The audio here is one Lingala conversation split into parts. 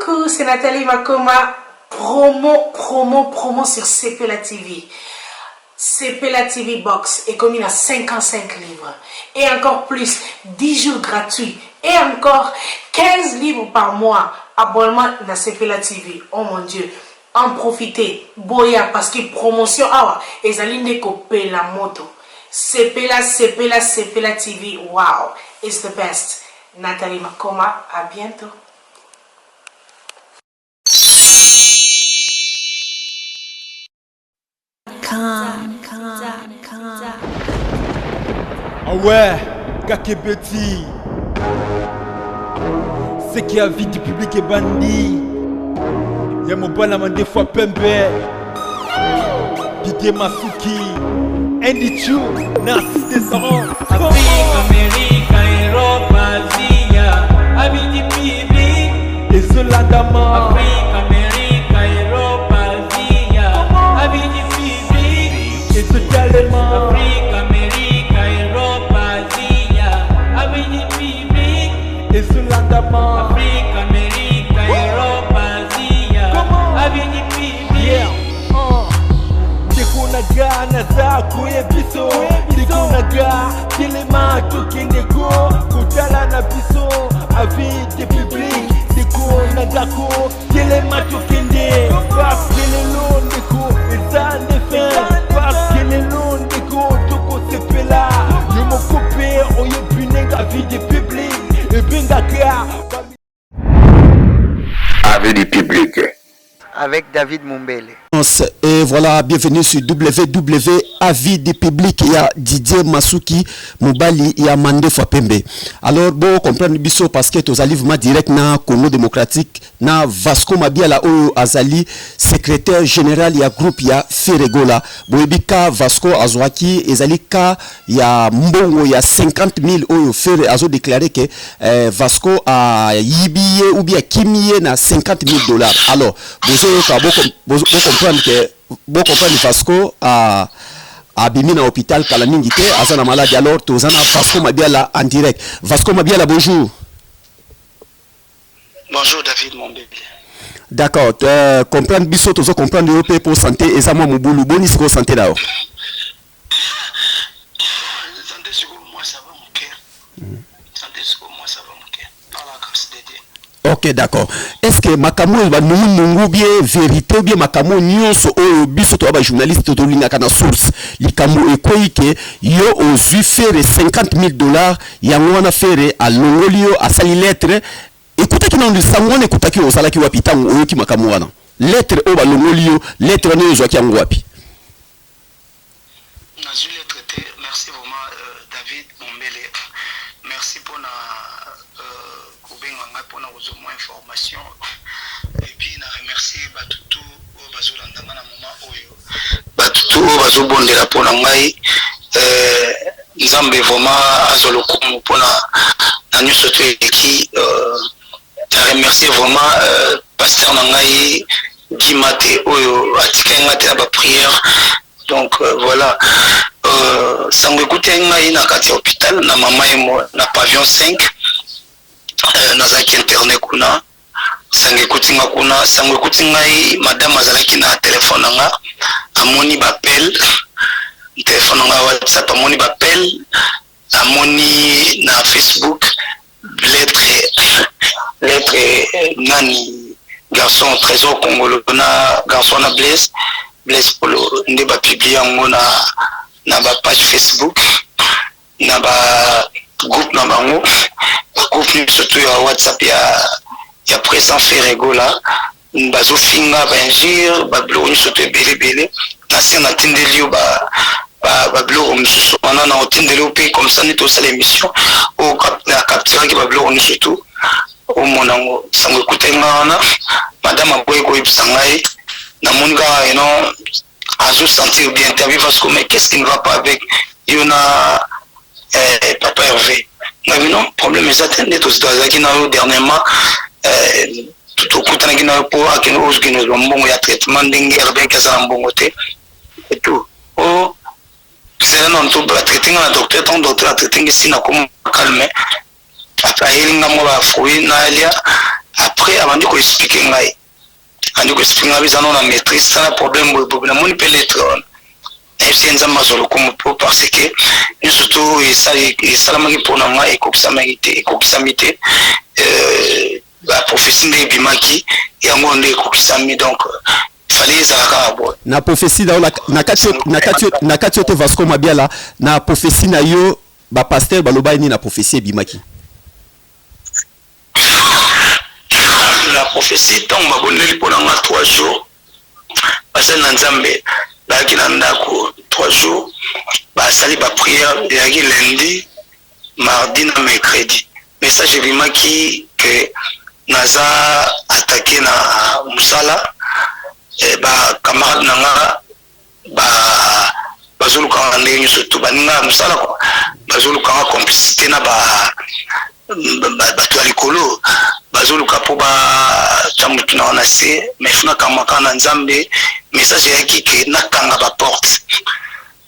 Coucou, c'est Nathalie Makoma. Promo, promo, promo sur CPLA TV. CPLA TV Box est commis à 55 livres. Et encore plus, 10 jours gratuits. Et encore 15 livres par mois. Abonnement à CPLA TV. Oh mon Dieu. En profiter. Boya, parce que promotion, awa, ezali nde kopela moto. Sepela, Sepela, Sepela TV. Wow, it's the best. Nathalie Makoma, à bientôt. Ah ouais, Kakebeti. Ce qui a vie du public est bandit. Ya mobala mandefu pembe. Didier Masuki. Andy Chu, Narcisse Desaron. Afrique, Amérique, Europe, Asia, avis du public. Ezolandama. Afrique, Amérique, Europe, Asia, avis du public. Ezotalema. Afrique, Amérique, Europe, Asia, avis du public. Ezolandama. Afrique, Amérique, Europe, Asia, avis du public. Yeah. Ndeko na nga naza koyebiso ndeko na nga telema tokende ko kotala na biso avis de public ndeko na nga ko telema tokende parce que lelo ndeko eza nde fin parce que lelo ndeko tokosepela yo moko mpe oyebi ndenge avis de public ebengaka. Avis du public. Avec David Mumbele. Et voilà, bienvenue sur WW Avis du public. Il y a Didier Masuki, Mobali, il y a Mandefu Pembe. Alors, bon, comprendre biso parce que tozali vraiment direct na Congo démocratique, na Vasco Mabiala oyo azali, secrétaire général ya groupe ya Ferre Gola. Boyebi ka Vasco azwaki, ezali ka ya mbongo ya 50 000 oyo Ferre azo déclaré que Vasco ayibi ye ou bien akimi ye na 50 000 dollars. Alors, bozoyoka, bo comprendre que bo comprendre Vasco a abimi na hôpital kala mingi te, aza na maladie. Alors toza na Vasco Mabiala en direct. Vasco Mabiala, bonjour. Bonjour David Mombele. D'accord, comprendre biso, tozo comprendre yo mpe po santé eza mwa mobulu. Boni sikoyo santé na yo? Santé sikoyo moi ça va moke. Santé sikoyo moi ça va moke. Par la grâce de Dieu. Ok, d'accord. Est ce que makambo oyo banungunungu bien vérité ou bien makambo nyonso oyo biso toya bajournaliste tolingaka na source, likambo ekwei ke yo ozwi Ferre 50 000 dollars, yango wana Ferre alongoli yo, asali lettre. Ekutaki nano sango wana ekutaki, ozalaki wapi ntango oyoki makambo wana, lettre oyo balongoli yo, lettre wana oyo ozwaki yango wapi? Nazwi lettre te. Merci vraiment David Mombele. Merci mpona kobenga ngai mpona kozwa mwa information. Et puis na remercier bato tu oyo bazolanda nga na moment oyo, bato tu oyo bazobondela mpona ngai. Nzambe vraiment azwa lokumu mpona na nyonso to eleki. Na remercier vraiment pasteur na ngai Gima te oyo atikai ngai te na baprière. Donc voilà, sango ekutaki ngai na kati ya hôpital na mama yemo na pavillon 5. Nazalaki interné kuna. Sango ekuti nga kuna. Sango ekuti ngai, madame azalaki na telefone na nga, amoni baappel telefone na nga WhatsApp, amoni baappel, amoni na Facebook lettre nani, garçon Trésor Congolo na garçon na Blaise Polo nde bapublie yango na bapage Facebook, na bagroupe na bango, bagroupe nyonso tu ya WhatsApp ya président Ferre Gola. Bazofinga, bainjure, babiloko nyonso to ebele ebele. Na se natindeli yo babiloko mosusu wana, na otindeli yo mpe comme ça nde tosala émission oyo na capturaki babiloko nyonso tu omona yango. Sango ekutaki nga wana, madame aboyi koyebisa ngai. Namoni kaka eno azosentir bien te, abi: "Vasco, mais qu'est-ce qui ne va pas avec yo na papa Hervé?" Ngabi: "Non, problème eza te, nde tozalaki na yo dernièrement, tokutanaki na yo mpo akende ozokende ozwa mbongo ya traitement ndenge Hervé aza na mbongo te et tout." O zela nano to batraite nga na docteur. Ntango docteur atraite nga, esi nakoma calme, ayeli nga mwa bafruit nalia. Après abandi ko expliquer ngai, abandi ko expliquer ngai eza nano na maîtrise, tala problème boye boye. Namoni mpe lettre wana, nayebisi ye Nzambe azwa lokumu mpo parce que nyonso to esalamaki mpo na ngai ekokisamaki te, ekokisami te. Baprophétie nde ebimaki, yango nde ekokisami, donc fallait ezala kaka boye. Na prophétie na yo, na kati yo te, Vasco Mabiala, na prophétie na yo, bapasteur balobaki nini na prophétie ebimaki? Na prophétie, ntango babondeli mpo na nga 3 jours, basali na Nzambe bayaki na ndako 3 jours, basali baprière. Ezalaki lundi, mardi na mercredi. Message ebimaki ke naza attaqué na mosala, bacamarade na nga bazolukanga ndenge nyonso tu, baninga ya mosala kwa bazolukanga complicité na bato ya likolo, bazoluka mpo batya motu na wana se. Mais faut nakanga kaka na Nzambe. Message eyaki ke nakanga baporte,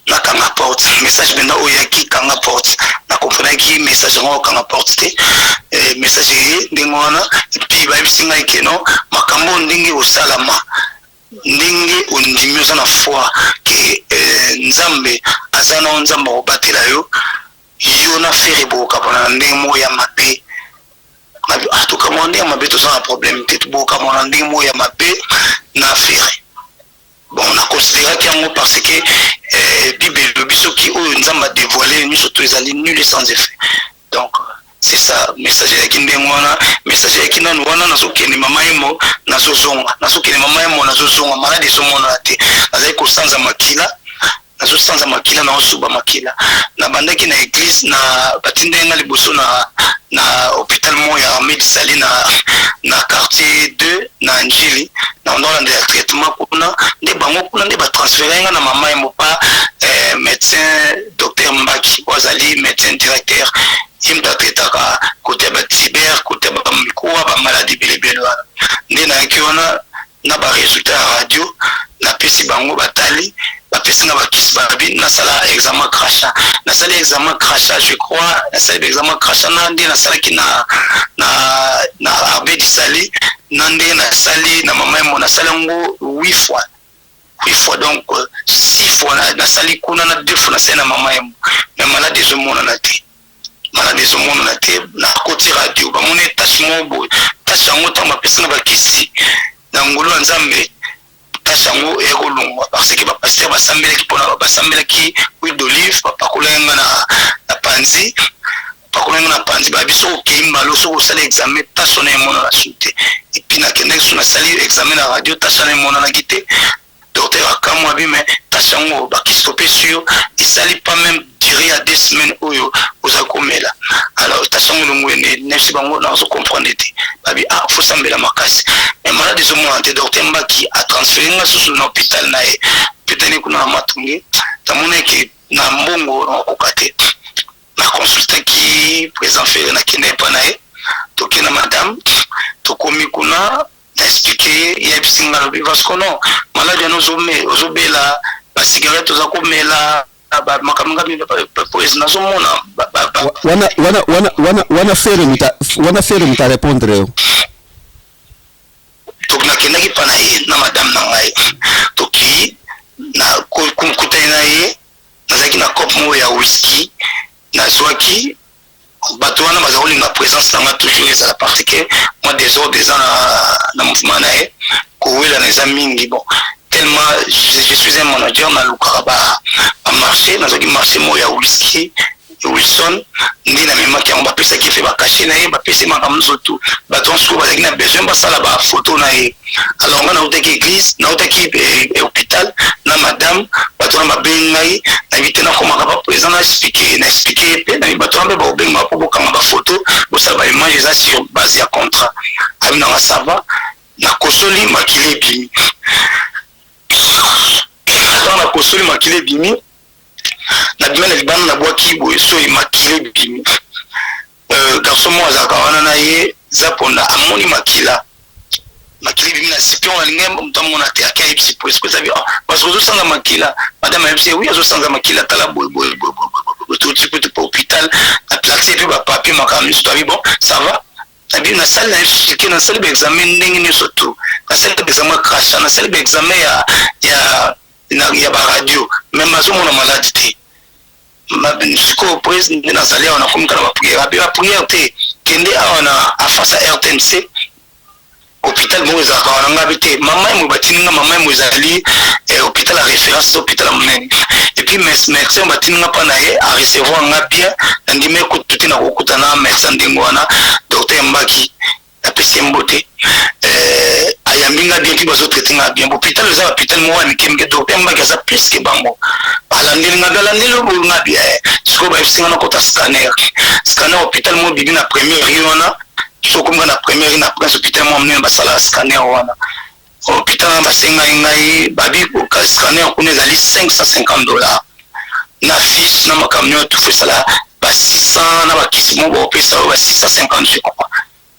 nakanga porte. Message mpenza oyo eyaki, kanga porte. Nakomprenaki message yango, okanga porte te. Message eye ndenge wana. Et puis bayebisi ngai ke non, makambo oyo ndenge osalama, ndenge ondimi, oza na foi ke Nzambe aza nao, Nzambe akobatela yo. Yo na Ferre bokokabwana na ndenge moko ya mabe. Tokamwana ndenge ya mabe, toza na problème te, bokamwana ndenge moko ya mabe na Ferre. Bon, naconsidéraki yango parce que Bible elobi soki oyo Nzambe adévoile nyonso to ezali nul et sans effet. Donc c'est ça, message eyaki ndenge wana. Message eyaki nanu wana, nazokende Mama Yemo, nazozonga, nazokende Mama Yemo, nazozonga, maladi ezomonana te. Nazali kosanza makila, nazosanza makila, naosuba makila. Nabandaki na église, na batindaki nga liboso na hôpital moko ya Ahmed Sali na quartier 2 na Njili. Na ndolandela traitement kuna nde bango kuna nde batransfere nga na Mama Yemo pa médecin docteur Mbaki, oyo azali médecin directeur. Ye moto atraitaka kote ya batuber, kote ya bamikuwa, bamaladi ebelebele wana. Nde nayaki wana na baresultat ya radio, napesi bango, batali, bapesi nga bakisi, babi nasala examen crachat. Nasali examen crachat, je crois nasali examen crachat na nde nasalaki na Armée du Salut, na ndenge nasali na Mama Yemo. Nasali yango huit fois, huit fois, donc six fois nasali kuna, na deux fois nasali na Mama Yemo. Mais maladi ezomonana te, maladi ezomonana te. Nakoti radio, bamoni tache moko boye. Tache yango, ntango bapesi nga bakisi, na ngolu ya Nzambe, tache yango ekolongwa, parce que bapasteur basambelaki mpona basambelaki huile d'olive, bapakolaki nga na panzi, bapakolaki nga na panzi. Babi soki okei mbalo, soki osali examen, tache wana emonana su te. Et puis nakendaki so, nasali examen na radio, tache wana emonanaki te. Docteur akamwa, abi mais tache yango, bakisi topesi yo esali pas même durée ya 2 semaines oyo oza komela, alors tache yango elongo. Nefsi bango, nazo comprendre te. Babi ah, faut sambela makasi, mais maladi ezomona te. Docteur Mbaki atransfere nga susu na hôpital na ye petani kuna na Matonge. Namonaki na mbongo nakokoka te. Naconsultaki président Ferre, nakende epa na ye, toke na madame, tokomi kuna, na expliqué ye. Yebisi nga, alobi Vasco, non, maladi wana ozobela bacigarette, oza komela makambo nga nazomona. Wana Ferre muta répondre yo? Nakendaki mpa na ye na madame na ngai, tokei na kutani na ye. Nazalaki na cope moko ya whisky, nazwaki. Bato wana baza kolinga présence na nga toujours ezala, parce que moi désordre eza na mouvement na ye, kowelana eza mingi. Bon, tellement je suis un manager, nalukaka bamarché. Nazwaki marché moko ya whisky Wilson, nde namemaki yango. Bapesaki efe bacachet na ye, bapesi makambo nyonso tu. Bato wana sikoyo bazalaki na besoin basala bafoto na ye. Alors nga nautaki église, nautaki hôpital na madame. Bato wana babengi ngai, nayebi te, nakomaka baprésident, na expliqué, na expliqué ye mpe. Nayebi bato wana mpe bakobenga mpo bokanga bafoto, bosala baimage, eza sur base ya contrat. Abi nanga ça va. Nakosoli, makili ebimi. Ntango nakosoli, makili ebimi, nabima na libanda, nabwaki boye soki makili ebimi. Garçon moko azalaka wana na ye zaponda, amoni makila, makila ebimi na sipion. Alingi moto amona te, ake ayebisi po esiko ezabi parce que ozosanza makila. Madame ayebisi, oui, azosanza makila, tala boye boye boye boye, toti pe hôpital, naplace mpe bapapier, makambo nyonso. Toabi bon, ça va. Nabi nasali na expliquer, nasali ba examen ndenge nyonso tout, nasali ba examen ya crachat, nasali ba examen ya ya na, ya ba radio, mais nazomona malade te. Sikoyo prise nde nazali awa, nakomi kaka na ba prière. Abi ba prière te, kende awa na afase ya RTNC, hôpital moko ezalaka wana. Ngabi te, mama emo batindi nga, mama emo ezali hôpital ya référence, eza hôpital ya monene. Et puis médecin batindi nga mpa na ye, arecevoir nga bien. Nandimi ekutu te, nakokuta na médecin ndenge wana, docteur Mbaki, apesi ye mbote. Ayambi nga bien, mpi bazotraite nga bien. Hôpital eza hôpital moko ya mike mike, docteur Mbaki aza plus que bango. Alandeli nga bi, alandeli oyo nga bi. Sikoyo bayebisi nga nakota scanner. Scanner, hôpital moko bibi na première rue wana. So okomi nga na première rue na Prince, hôpital moko monene, basalaka scanner wana. Hôpital wana basengai ngai, babi scanner kuna ezali 550 $ na fiche na makambo nyonso, tufu esala ba 600, na bakisi moko baopesa oyo ba 650, je crois,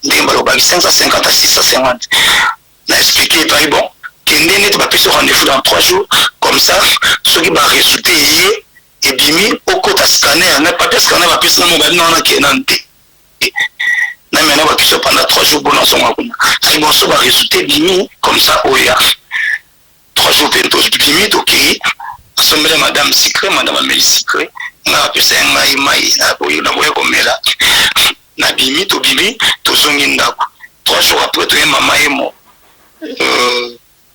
ndenge balobaki 550 à 650. Na expliqué epai, bon, kende neti bapesi rendez-vous dans 3 jours, comme ça soki barésultat eye ebimi, okota scanner. Na papier scanner bapesi na mo, babi na wana kende nanu te, na mena bakisi pendant 3 jours, bona ozonga kuna. Ai bon, so barésultat ebimi, comme ça oya 3 jours mpe tobimi, tokei, asombele madame sucré, madame ameli sucré, ngai apesa ye ngai mai, naboya komela. Nabimi, tobimi, tozongi ndako. 3 jours après, toye mama ye mo,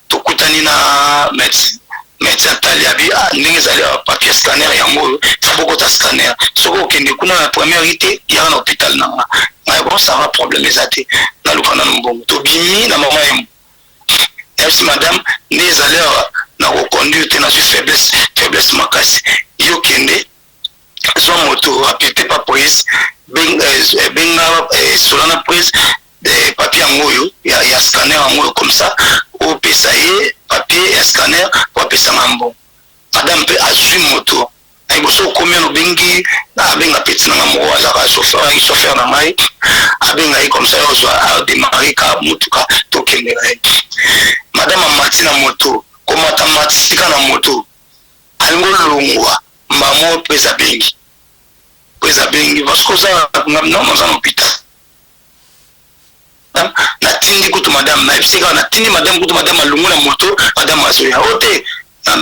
tokutani na médecin. Médecin atali, abi: ah, ndenge ezali, papier scanner yango oyo, bokota scanner. Soki okende kuna na première te, yaka na hôpital na nga. Ngai: bon, ça va, problème eza te, naluka nano mbongo. Tobimi na mama ye mo, nayebisi madame: nde ezali awa, nakoconduire te, nazwi faiblesse, faiblesse makasi. Yo kende, zwa moto rapide pa police, benga sola na prise, papier yango oyo ya scanner yango oyo, comme ça opesa ye papier ya scanner po apesanga mbongo. Madame mpe azwi moto na liboso, okomi wana, obengi, abenga petit nanga moko azalaka chauffeur, ayaki chauffeur na ngai, abenga ye, comme ça ye ozwa adémarrer ka motuka, tokende na ye. Madame amati na moto, komata matika na moto, alingi olongwa, mamo mpe eza bengi, mpo eza bengi parce que oza non, oza na hôpital. Natindi kutu madame, nayebisi kaka natindi madame kutu, madame alongo na moto, madame azoya o te,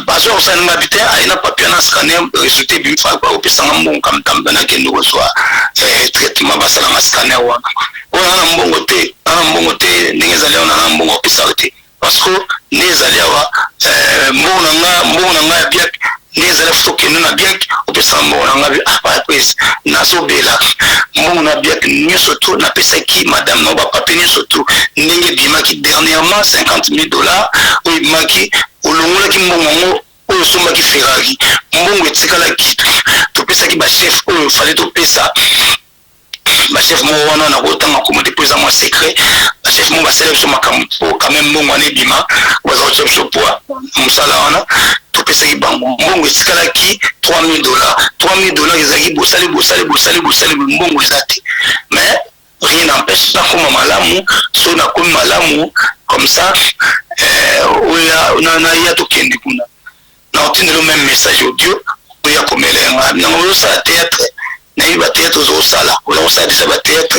azwa kosala nga bi te, aye na papier na scanner, résultat ebimi, opesanga mbongo kamtamba, nakende kozwa traitement, basalanga scanner wana. Oyo na mbongo te, na mbongo te, ndenge ezali wana, na mbongo opesaka te, parce que nde ezali awa, mbongo na nga, mbongo na nga ya biak nde ezali, faut tokende na biak, opesaka mbongo na nga. Apres nazobela, mbongo na biak nyonso to napesaki madame na bapapier nyonso to ndenge ebimaki dernièrement, 50 000 $ oyo ebimaki, olongolaki mbongo yango oyo osombaki Ferrari. Mbongo etikalaki, topesaki bachef oyo fallait topesa, bachef moko wana nakotanga koma te mpo eza mwa secret. Bachef moko basala biso makambo mpo quand même mbongo wana ebima, baza kotia biso poids na mosala wana, topesaki bango mbongo etikalaki 3000 $. 3000 $ ezalaki bosali, bosali, bosali, bosali, mbongo eza te. Mais rien n'empêche nakoma malamu. So nakomi malamu, comme ça oya naya, tokende kuna, na otindelo même message audio, oya komela yanga nango. Ozosala théâtre, nayebi bathéâtre ozosala, oza kosala déjà bathéâtre,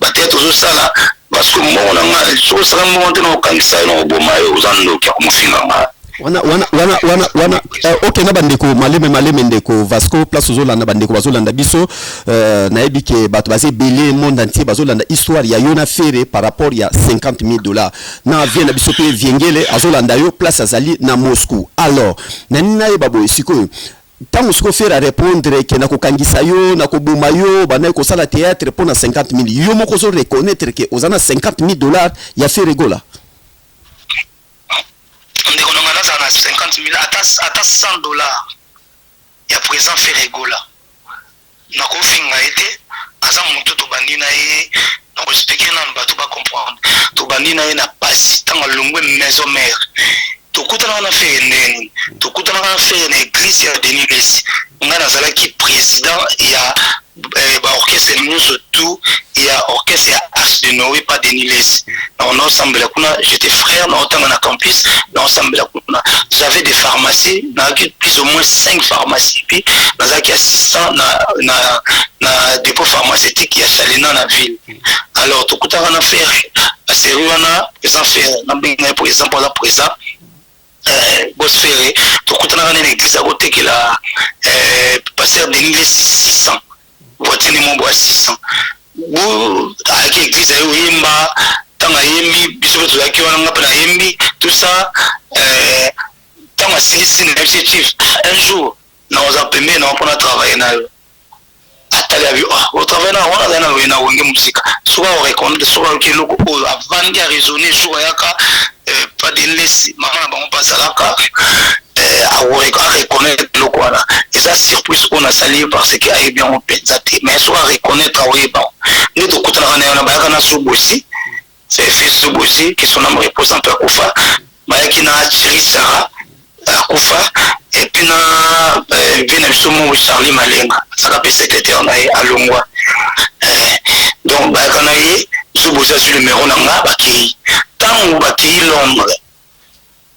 bathéâtre ozosala, parce que mbongo na nga, soki osala mbongo te, na kokangisa yo, na koboma yo, oza ndoki ya komofinga nga. Wana wana wana wana wana, okenda bandeko, maleme maleme, ndeko Vasco, place ozolanda, bandeko bazolanda biso, nayebi ke bato baza ebele, monde entier bazolanda histoire ya yo na Ferre par rapport ya 50 000 $. Na vie na biso mpe, Viengele azolanda yo place azali na Moscou. Alors nani nayeba boye: sikoyo ntango sikoyo Ferre arépondre ke nakokangisa yo, nakoboma yo, bandaki kosala théâtre mpo na 50 000, yo moko ozo reconnaître ke oza na 50 000 $ ya Ferre Gola? Ndeko na nga, nazala na 50 000, ata 100 $ ya président Ferre Gola, nakofinga ye te. Aza moto tobandi na ye, nakoexpliquer nanu bato bacomprendre. Tobandi na ye na pasi ntango alongwe maison mère. Tokutanaka na Ferre ndenge nini? Tokutanaka na Ferre na église ya Denis Lesi. Ngai nazalaki président ya baorchestre nyonso tout ya orchestre ya Arche de Noé pa Denis Lesi. Naosambela kuna, j'étais frère, naotanga na campus, naosambela kuna. J'avais des pharmacies, nazalaki plus ou moins 5 pharmacies, puis nazalaki assistant na dépôt pharmaceutique ya Chalena na ville. Alors tokutaka na Ferre, basérie wana eza Ferre, nabenga ye président mpo aza président, boss Ferre. Tokutanaka nde na église, akotekela pasteur Denis Lesi 600 voiture ni mombo ya 600. Bu ayaki église, aye oyemba. Ntango ayembi, biso mpe tozalaki wana, nga mpe nayembi, tout ça. Ntango asilisi, nayebisi: "Chief, un jour nakoza pembeni na mpona travailler na yo." Atali abi: "Ah, otravaille na wana?" Azali na Wenge Mosika. Soki akoreconnaître, soki ayoki eloko oyo avandi, araisonne, jour ayaka pa Denlesi, mama na bango mpe azalaka, areconnaître eloko wana. Eza surprise oyo nasali ye parce que ayebi yango mpenza te, mais soki areconnaître, aoyeba. Nde tokutanaka na ye wana, bayaka na Sobosi, fils Sobosi, que son âme repose mpe, akufa. Bayaki na Chiri Sara, akufa, et puis na vie na biso moko Charlie Malenga, azalaka mpe secrétaire na ye, alongwa. Donc bayaka na ye. Zobozi azwi numero na nga, bakei. Ntango bakei Londres,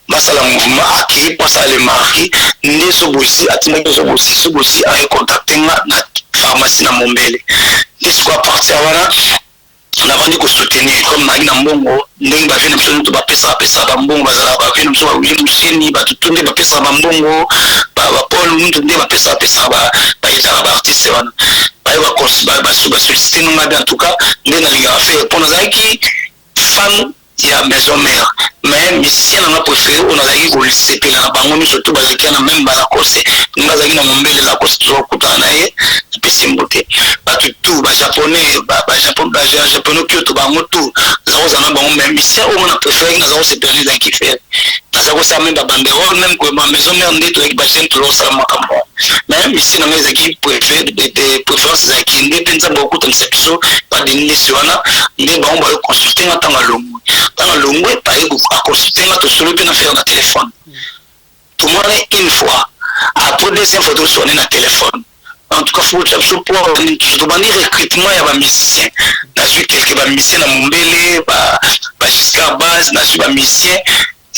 basala mouvement, akei mpo asala le mari. Nde Zobozi atindaki Zobozi, Zobozi ayecontacte nga na pharmacie na Mombele. Nde sikoyo, à partir wana, navandi kosoutenir comme nayaki na mbongo, ndenge bavieux na biso nyonso bapesaka pesaka bambongo, bazalaka bavieux na biso, bawili Museni, bato tu nde bapesaka bambongo, bapaul muntu nde bapesaka pesaka, bayetaka baartiste wana, baye basollicite nonga bien. En tout cas, nde nalingaka Ferre mpo nazalaki fan ya Maison Mère, mais musicien nanga préféré oyo nazalaki kosepela na bango nyonso to bazalaki na même Balacoste, nga azalaki na Mombele, Lacoste, tozokutana na ye, napesi mbote bato tu, bajaponais, bajaponais Kyoto, bango tu naza kozala na bango. Mais musicien oyo na préféré, naza kosepela na ezalaki Ferre. Naza kosala même babanderole, même koyeba Maison Mère, nde tozalaki bajeune, tozosala makambo. Mais musicien nanga ezalaki préférence, ezalaki nde mpe Nzambe okutanisa biso badenilesi wana. Nde bango bayo consulte nga ntango alongwe. Ntango alongwe, baye aconsulte nga, tosolo mpe na Ferre na téléphone. Tomwana une fois, après deuxième fois tosone na téléphone. En tout cas, faut otya biso po tobandi recrutement ya bamusicien. Nazwi quelque bamusicien na Mombele, bagiscard base, nazwi bamusicien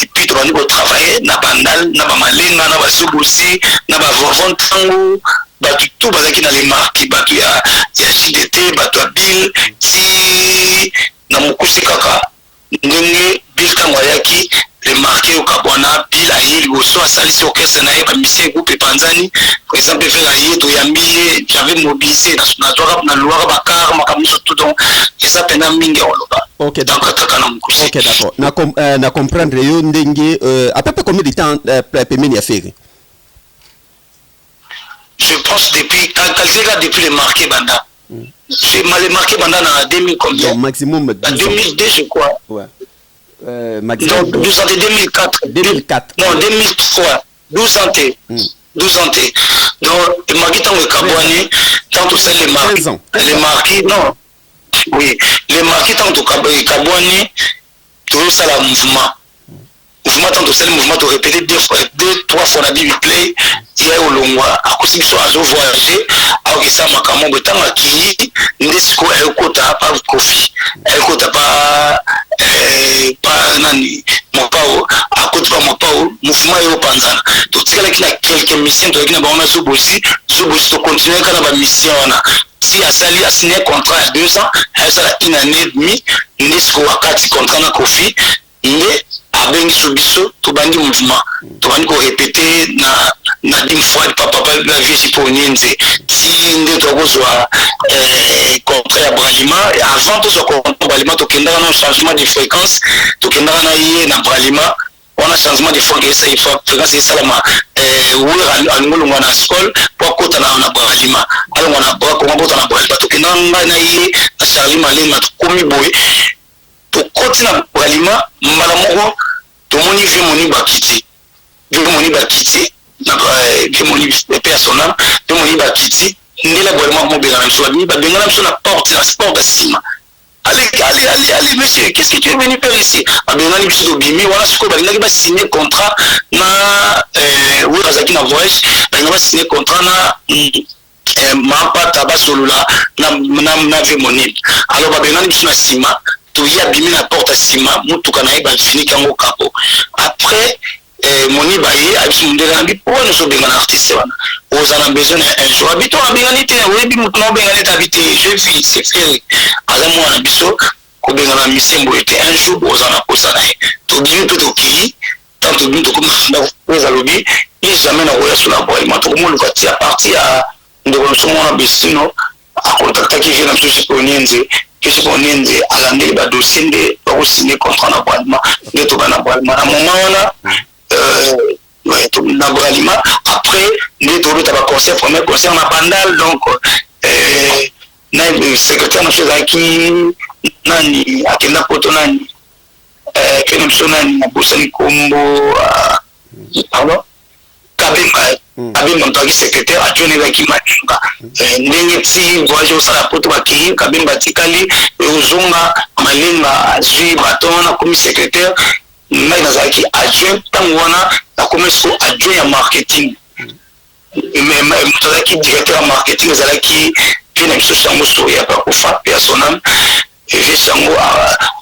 et puis tobandi kotravaille na Bandal, na bamalenga, na bazobosi, na bavovon. Ntango bato tu bazalaki na lemarki, bato ya JDT, bato ya Bill, ti na mokusi kaka ndenge Bill ntango ayaki, remarke okabwana. Bill aye liboso, asalisi orchestre na ye, bamusicien, groupe epanzani. Par exemple, Ferre aye, toyambi ye, j'avais mobilisé, nazwaka, naluwaka bacar, makambo nyonso tout. Donc eza mpena mingi ya koloba. Ok, donc kaka na mokusi. Ok, d'accord, na comprendre yo ndenge à peu près combien de temps pembeni ya Ferre? Je pense depuis, calculé là, depuis le marqué banda, j'ai mal marqué banda na 2000 combien? Donc, maximum 12 ans. 2002, je crois. Ouais. Maximum. Donc 12 ans, 2004. 2004. Non, 2003, 12 ans te. 12 ans te. Donc emarki, ntango ekabwani, ntango tosali le marqué 15 ans. Le marqué, non, oui, le marqué, ntango ekabwani, tozosala mouvement. Mouvement, ntango tosali mouvement, torépété deux fois, deux trois fois na Bibi Play. Ye olongwa, akosi biso, azovoyage, akokesa makambo boye. Ntango akii, nde sikoyo ayokota pa Kofi, ayokota pa nani, Mopao, akoti pa Mopao, mouvement eyopanzana. Totikalaki na quelques musiciens, tozalaki na bango na Zobosi. Zobosi, tocontinue kaka na bamusicien wana si asali, asigné contrat ya 2 ans, ayosala une année et demie. Nde sikoyo akati contrat na Kofi, nde abengisi biso, tobandi mouvement, tobandi korépéte na dim froide, papa bavie po nienze, ti nde tokozwa contrat ya Bralima. Avant tozwa contrat ya Bralima, tokendaka na changement de fréquence, tokendaka na ye na Bralima wana. Changement de fréquence esalama, Wera alingi olongwa na Skol po akota na Bralima, alongwa na Bracongo, akota na Bralima. Tokendaka ngai na ye na Charlie Malenga. Tokomi boye, tokoti na Bralima, mbala moko tomoni vieux Moni bakiti, vieux Moni bakiti na vieux Moni personnel, vieux Moni bakiti ndela Bralima mobengana biso, babengana biso na porte, na porte ya nsima: "Allez, allez, allez, allez, monsieur, qu'est-ce que tu es venu faire ici?" Babengani biso, tobimi wana. Sikoyo balingaki basigne contrat na Wera, azalaki na voyage, balingaki basigne contrat na Mampata, basolola na vieux Moni. Alors babengani biso na nsima, toyi, abimi na porte ya nsima, motuka na ye bafiniki yango kapo. Après moni baye abiso mondele na bi: "Po wana ozobengana artiste wana?" Oza na besoin na un jour abi to abengani te, oyebi moto na obengani te, abi te, je vis c'est Ferre, aza mwana na biso, kobengana musicien boye te. Un jour oza na posa na ye. Tobimi mpe tokei. Tant tobimi, tokomi na ndako, oyo alobi plus jamais nakoya so na Bralima. Tokomoluka ti à partir ya ndeko na biso mwana Bestino akontaktaki vieux na biso Jipe Onienze. Jipe Onienze alandeli badossier nde bakosigne contrat na Bralima, nde toba na Bralima na moment wana. Ouais, na Bralima, après nde tobeta baconcert, premier concert na Bandal. Donc na secrétaire na biso ezalaki nani, akenda poto, nani, ke na biso nani, nabosani kombo, pardon, Kabemba. Kabemba moto azalaki secrétaire adjoint, ezalaki Malinga. Ndenge ti voyage osala poto, bakei, Kabemba atikali, ozonga, Malinga azwi baton wana, akomi secrétaire. Ngai nazalaki adjoint ntango wana, nakomi siko adjoint ya marketing. Moto azalaki directeur ya marketing ezalaki vieux na biso Sango Soya, pe akufa, pe ya sonam. Vieux Sango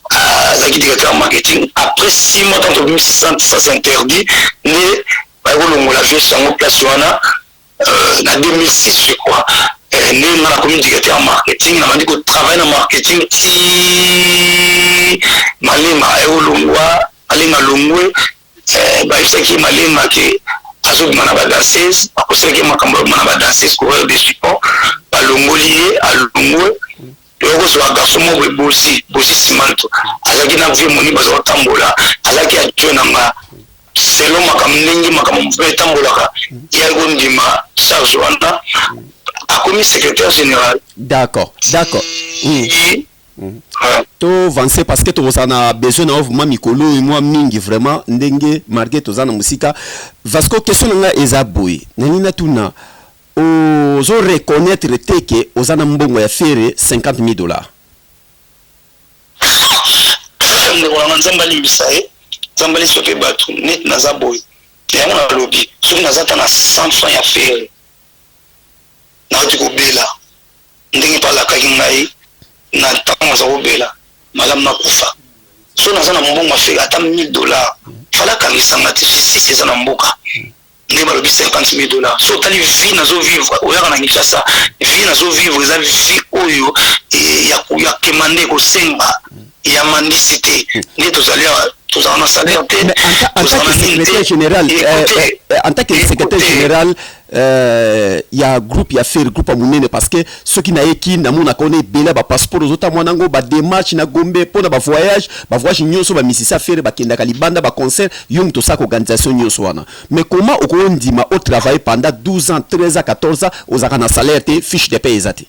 azalaki directeur ya marketing. Après 6 mois, ntango tobimisi Sens interdit, nde bakolongola vieux Sango place wana, na 2006 je crois. Nde nga nakomi directeur ya marketing, nabandi kotravaille na marketing ti Malenga eolongwa. Malenga longwe, bayebisaki Malenga ke azobima na badanseuse, bakoselaki makambo, abima na badanseuse, coureur de jupon. Balongoli ye, alongwe. Toyokozwa garçon moko boye, Bozi, Bozi Simanto, azalaki na vieux Moni, baza kotambola, azalaki adjoint na nga. Selon makambo ndenge makambo mosusu etambolaka, ye akondima charge wana, akomi secrétaire général. D'accord. Toavance parce que tokozala na besoin na yo vraiment mikolo oyo mwa mingi vraiment, ndenge malgré toza na mosika. Vasco, question na ngai eza boye: nalingi natuna, ozo reconnaître te ke oza na mbongo ya Ferre 50 000 $? Ndeko nanga, Nzambe alimbisa ye, Nzambe alimbisa mpe bato. Neti naza boye, yango nalobi, soki naza ata na 100 franc ya Ferre, nauti kobela ndenge mpe alakaki ngai na ntango aza kobela malamu nakufa. So naza na mbongo ya Ferre ata 1000 $, fala akangisanga te. Justice eza na mboka. Nde balobi 50 000 $, so otali vie nazovivre, oyaka na Kinshasa, vie nazovivre eza vie oyo ya kema nde kosenga ya mandisi te. Nde tozali awa, tozala na salaire te. En tant que secrétaire général, en tant que secrétaire général ya groupe ya Ferre, groupe ya monene, parce que soki nayeki, namonaka wana ebele bapasseport ozotamwa nango, badémarche na Gombe mpona bavoyage, bavoyage nyonso bamisisi ya Ferre bakendaka libanda, baconcert, yo moto osalaka organisation nyonso wana. Mais comment okondima otravailler pendant 12 ans, 13 ans, 14 ans, ozalaka na salaire te, fiche de paie eza te?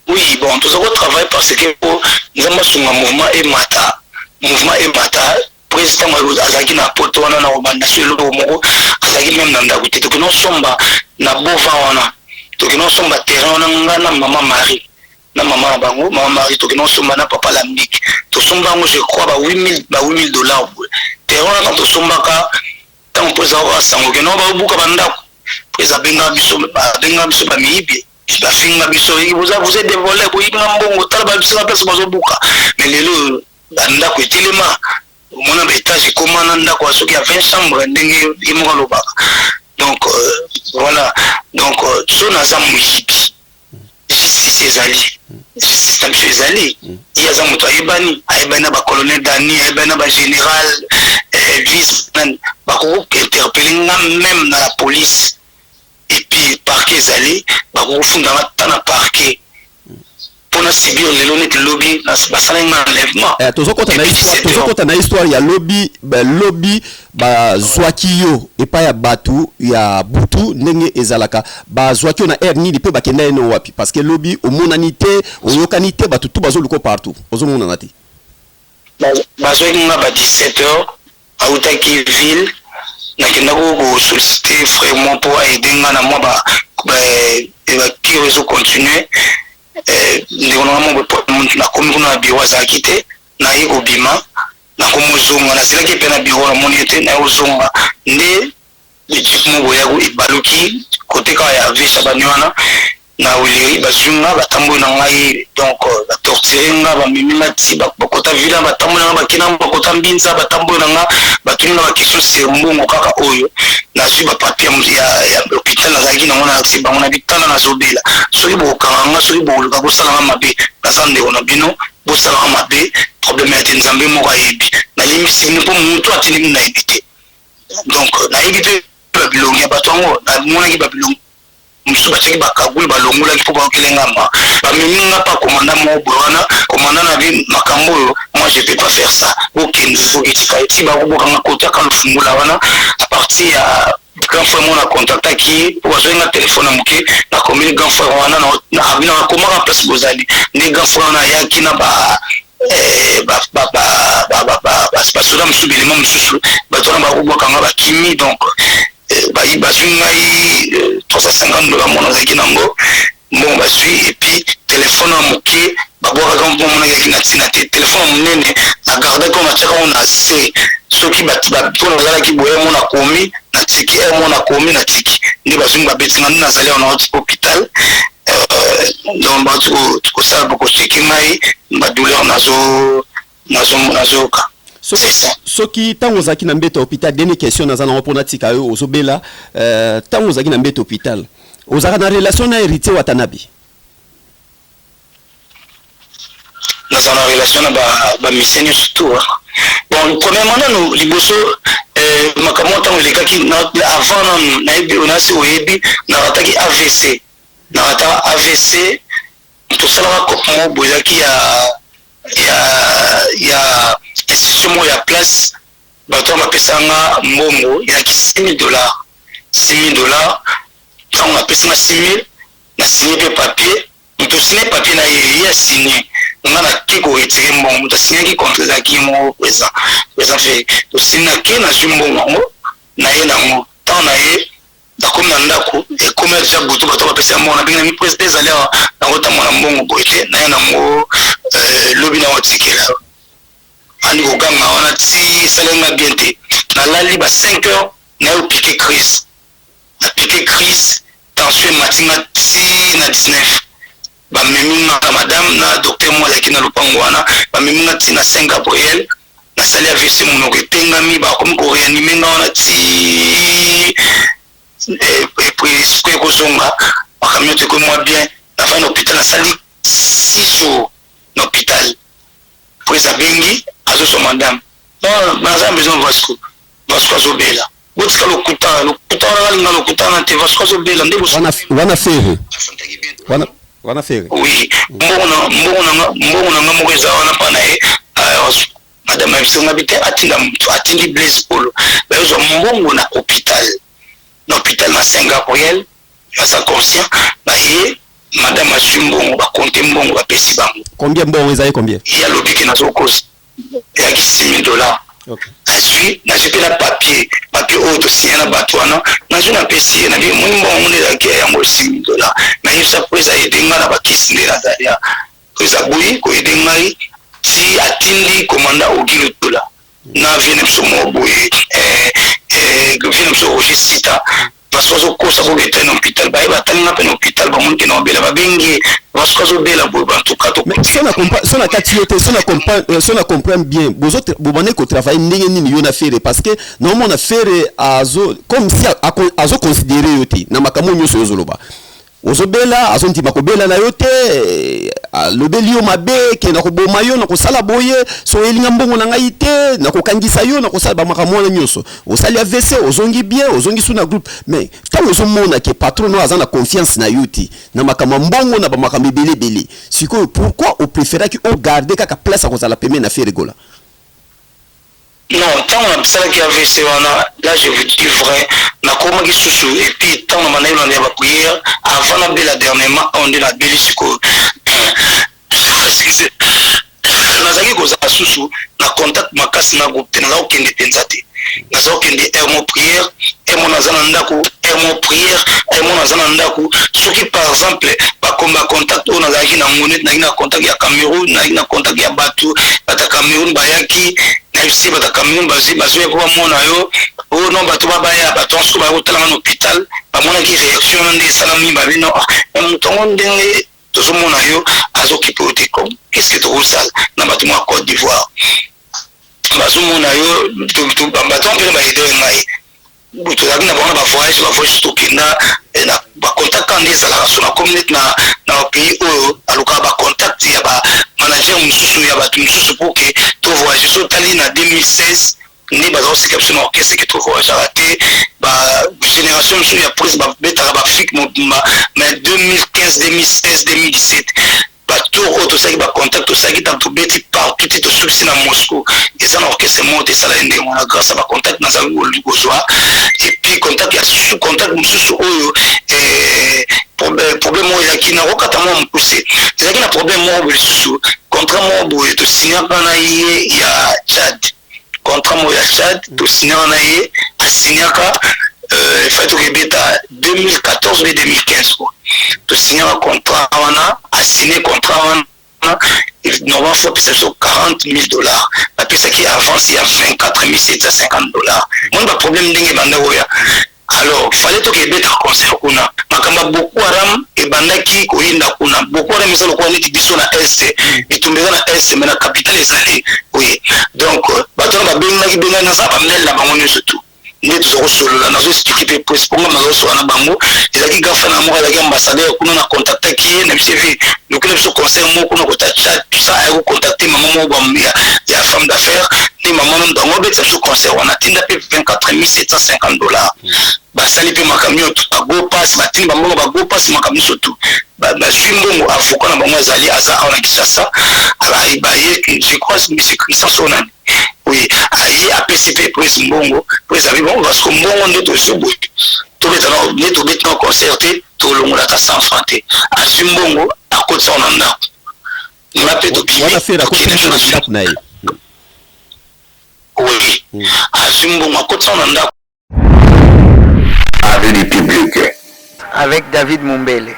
Oui, bon, toza kotravaille parce que po Nzambe asunga mouvement emata, mouvement emata. Président azalaki na poto wana na kobanda so eloko moko, azalaki même na ndako te. Tokende osomba na bova wana, tokende osomba terrain wana, nga na mama Marie, na mama na bango, mama Marie, tokende osomba na papa Lambik. Tosomba yango, je crois, ba 8000, ba 8000 $ boye, terrain wana. Ntango tosombaka, ntango mpo ezalaka sango kende babuka bandako, mpo eza abenga biso, abenga biso bamiyibi, bafinga biso: "Vous êtes des voleurs, boyibinga mbongo, tala babiso na place bazobuka." Mais lelo bandako etelema, omona baétage ekóma na ndako ya soki ya 20 chambre, ndenge ye moko alobaka. Donc voilà, donc so naza moyibi, justice ezali, justice na biso ezali. Ye aza moto ayebani, ayebani na bacolonel Dani, ayebani na bagénéral vice nani, bakoki interpeller nga même na la police. Et puis parquet ezali, bakoki kofundanga ta na parquet mpona subir lelo neti lobi basalaki nga enlèvement. Tozokɔta na histoire ya lobi. Lobi bazwaki yo epai ya bato ya butu, ndenge ezalaka, bazwaki yo na aire nini mpe bakenda ye no wapi? Parce que lobi omonani te, oyokani te, bato tu bazoluka partout, ozomonana te. Bazwaki nga ba 17 heures, autaki ville, nakendaki kosollicite frère moi mpo aide nga na mwa bakiro ezocontinue. Ndeko nanga moko, nakomi kuna na bureau, azalaki te. Naye kobima, nakomi ozonga, nazelaki mpe na bureau, namoni ye te. Naye kozonga nde jeep moko boyako, ebaluki kote kaka ya vesha bani wana. Na Huilerie bazwi nga, batamboli na ngai, donc ba torturer nga, bamemi nga ti bakota villa, batamboli na nga, bakei na nga bakota Mbinza, batamboli na nga, batuni nga ba question sur mbongo kaka oyo nazwi, ba papier ya hôpital nazalaki nango, nalakisi bango na bitala, nazobela, soki bokokanga nga, soki bokoluka bosala nga mabe, naza ndeko na bino, bosala nga mabe, problème ya te, Nzambe moko ayebi, nalimbisi bino, mpo motu atindi bino nayebi te. Donc nayebi mpe babilongi ya bato yango, namonaki babilongi mosusu batiaki bakagule, balongolaki mpo bayokele ngamba. Bamemi nga mpa commandant moko boye wana, commandant na bi makambo oyo, moi je peux pas faire ça, bokende, boketika eti bakobokanga kotiaka lufungula wana. À partir ya grand frère moko na contactaki ye mpo bazwaki nga telefone ya moke, nakomeli grand frère wana, nakomaka place bozali nde grand frère wana ayaki na ba basoda mosusu, belema mosusu, bato wana bakobwakanga, bakimi. Donc bazwi ngai 350 $ mona azalaki nango mbongo, bazwi, et puis telefone ya moke babwakaka mpo monaki ezalaki na ntina te. Telefone ya monene nagardaki oyo, natiaka ngo na se, soki mpo nazalaki boye, mo nakomi natiki, mo nakomi natiki nde bazwi, babeti nga nde nazali awa na hôpital. Donc bati kosala, bokocheke ngai badouleur nazoyoka. Soki ntango ozalaki na mbeto ya hôpital, dernière question naza nango mpona tika yo, ozobela, ntango ozalaki na mbeto hôpital, ozalaka na relation na Héritier Watanabe? Naza na relation na bamusicien nyonso tout. Bon, premièrement nanu liboso, makambo ntango elekaki avant nanu nayebi, onasi oyebi, narataki AVC, narataka AVC. Tosalaka cope moko boye, ezalaki ya institution moko ya place, bato wana bapesanga mbongo, ezalaki 6000 $, 6000 $. Ntango bapesanga 6000, nasigné mpe papier, moto asigne papier na ye, ye asigne, nga nake koretirer mbongo. Moto asignaki contrat ezalaki ye moko, président fe tosini, nake nazwi mbongo yango na ye nango. Ntango na ye nakomi na ndako, ekomi deja butu, bato bapesi ya mbongo, nabengi na mi président, ezali awa, nango mbongo boye te, naye nango lobi na otikela. Andi koganga wana ti esalenga bien te, nalali ba 5 heures, naye opiquer crise, napiquer crise, tension emati nga ti na 19. Bamemi nga na madame na docteur moko azalaki na lopango wana, bamemi nga ti na Saint Gabriel, nasali AVC, monoko etengami, bakomi koréanimer nga wana ti esprit ekozonga, makambo nyonso ekomi mwa bien. Nafandi na hôpital, nasali 6 jours na hôpital. Po abengi, azoswa madame, naza besoin Vasco, Vasco azobela, botika lokuta, lokuta wana balinga lokuta wana te, Vasco azobela nde. Wana Ferre wana, Ferre? Oui, mbongo nanga moko eza wana mpa na ye. Madame abisinga bi te, atinda motu, atindi Blaise Polo, bayozwa mbongo na hôpital, na hôpital na Saint Gabriel, baza conscient, baye, madame azwi mbongo, bakonte mbongo, bapesi bango. Combien mbongo ezali, combien? Ye alobi ke nazokosa, eyaki 6000 $. Azwi, nazwi mpe na papier, papier oyo tosinya na bato wana, nazwi, napesi ye, nabi moni mbongo nde ezalaki yango 6000 $. Nayebisa po eza aide ngai na bakisi nde nazali po eza boyi koaider ngai ti atindi commandant Ogi Lutula na vie na biso moko boye, vie na biso Roger Sita, parce que azokosa, boketa na hôpital, baye batali nga mpe na hôpital, bamoni ke na obela, babengi parce que azobela boye, bantuka. So na kati yo te, so na comprendre bien, bobandaki kotravailler ndenge nini yo na Ferre? Parce que naomona Ferre azo comme si azoconsidérer yo te na makambo nyonso oyo ozoloba. Ozobela, azondima kobela na yo te, alobeli yo mabe ke nakoboma yo, nakosala boye, so oyelinga mbongo na ngai te, nakokangisa yo, nakosala bamakambo wana nyonso. Osali AVC, ozongi bien, ozongi su na groupe, mais ntango ozomona ke patron no aza na confiance na yo te na makambo ya mbongo, na bamakambo ebele ebele, sikoyo pourquoi opréféraki ogarder kaka place ya kozala pembeni na Ferre Gola? Non, ntango nasalaki AVC wana, là je vous dis vrai, nakomaki susu, et puis ntango na bandaki kolanda ya baprière avant nabela dernièrement oyo nde nabeli sikoyo, excuse, nazalaki kozala susu na contact makasi na groupe te, naza kokende mpenza te, naza kokende heure mo prière, heure mo naza na ndako, heure mo prière, heure mo naza na ndako. Soki par exemple bakomba contact oyo nazalaki nango, neti nazalaki na contact ya Cameroun, nazalaki na contact ya bato ya Cameroun, bayaki. Nayebisi bato ya Cameroun bazwi bazoya mpo bamona yo. Oh non, bato babaya, bato wana sikoyo baya kotala nga na hôpital, bamonaki réaction wana nde esalami, babi non, ah, mais moto yango ndenge tozomona yo azokipe yo te, comme qu'est ce que tokosala na bato mwa Côte d'Ivoire bazomona yo, bato wana mpena baaider ngai. Tozalaki na bango na bavoyage, bavoyage tokenda na bacontact kaka nde ezalaka. So nakomi neti na pays oyo, alukaka bacontact ya bamanager mosusu, ya bato mosusu, pour que tovoyage. So otali na 2016 nde baza kosika biso na orchestre ke tovoyageaka te. Bagénération mosusu ya prise babetaka baafrique mobimba, mais 2015, 2016, 2017, batour oyo tosalaki, bacontact tosalaki, ntango tobeti partout ti tosukisi na Moscou, eza na orchestre moko te esala ye ndenge wana, grâce à bacontact nazalaki kozwa. Et puis contact ya susu, contact mosusu oyo, problème oyo ezalaki, nakokata mwa mokuse, ezalaki na problème moko boye lisusu, contrat moko boye tosignaka na ye ya Tchad, contrat moko ya Tchad tosignaka na ye, asignaka, efai tokebeta 2014 mpe 2015 quoi. Tosignaka contrat wana, asigne contrat wana, normalement faut apesa biso 40 000 $, bapesaki avance ya 24 750 $. Moni baproblème ndenge ebanda koya. Alors fallait tokebeta concert kuna, makambo ya Boko Haram ebandaki koyinda kuna. Boko Haram eza lokola neti biso na Est, bitumba eza na Est, mais na capitale ezali, oui. Donc bato wana babengaki, bengaki, naza bamail na bango nyonso tu nde toza kosolola, nazo expliquer mpe pres mponga nazosolola na bango. Ezalaki gafa na moko azalaki ambassadeur kuna, na contactaki ye na biso evi lokela biso concert moko kuna kota Tchad, tout ça. Aye kocontacter mama moko ya femme d'affaires, nde mama no bango obetisa biso concert wana, atinda mpe 24 750 $. Basali mpe makambo nyonso, bago passe, batindi bambongo, bago passe, makambo nyonso tu, bazwi mbongo. Avocat na bango azali, aza awa na Kinshasa, baye, je crois monsieur Christian Sonani, oui, aye apesi mpe prise mbongo po ezali bongo, parce que mbongo nde tozwi boye, tobeta nde tobeti na concert te, tolongola ata 100 franc te. Azwi mbongo, akotisa na ndako nga mpe. Tobimi ndako na ye. Oui, azwi mbongo, akotisa na ndako. Avis du public. Avec David Mumbele.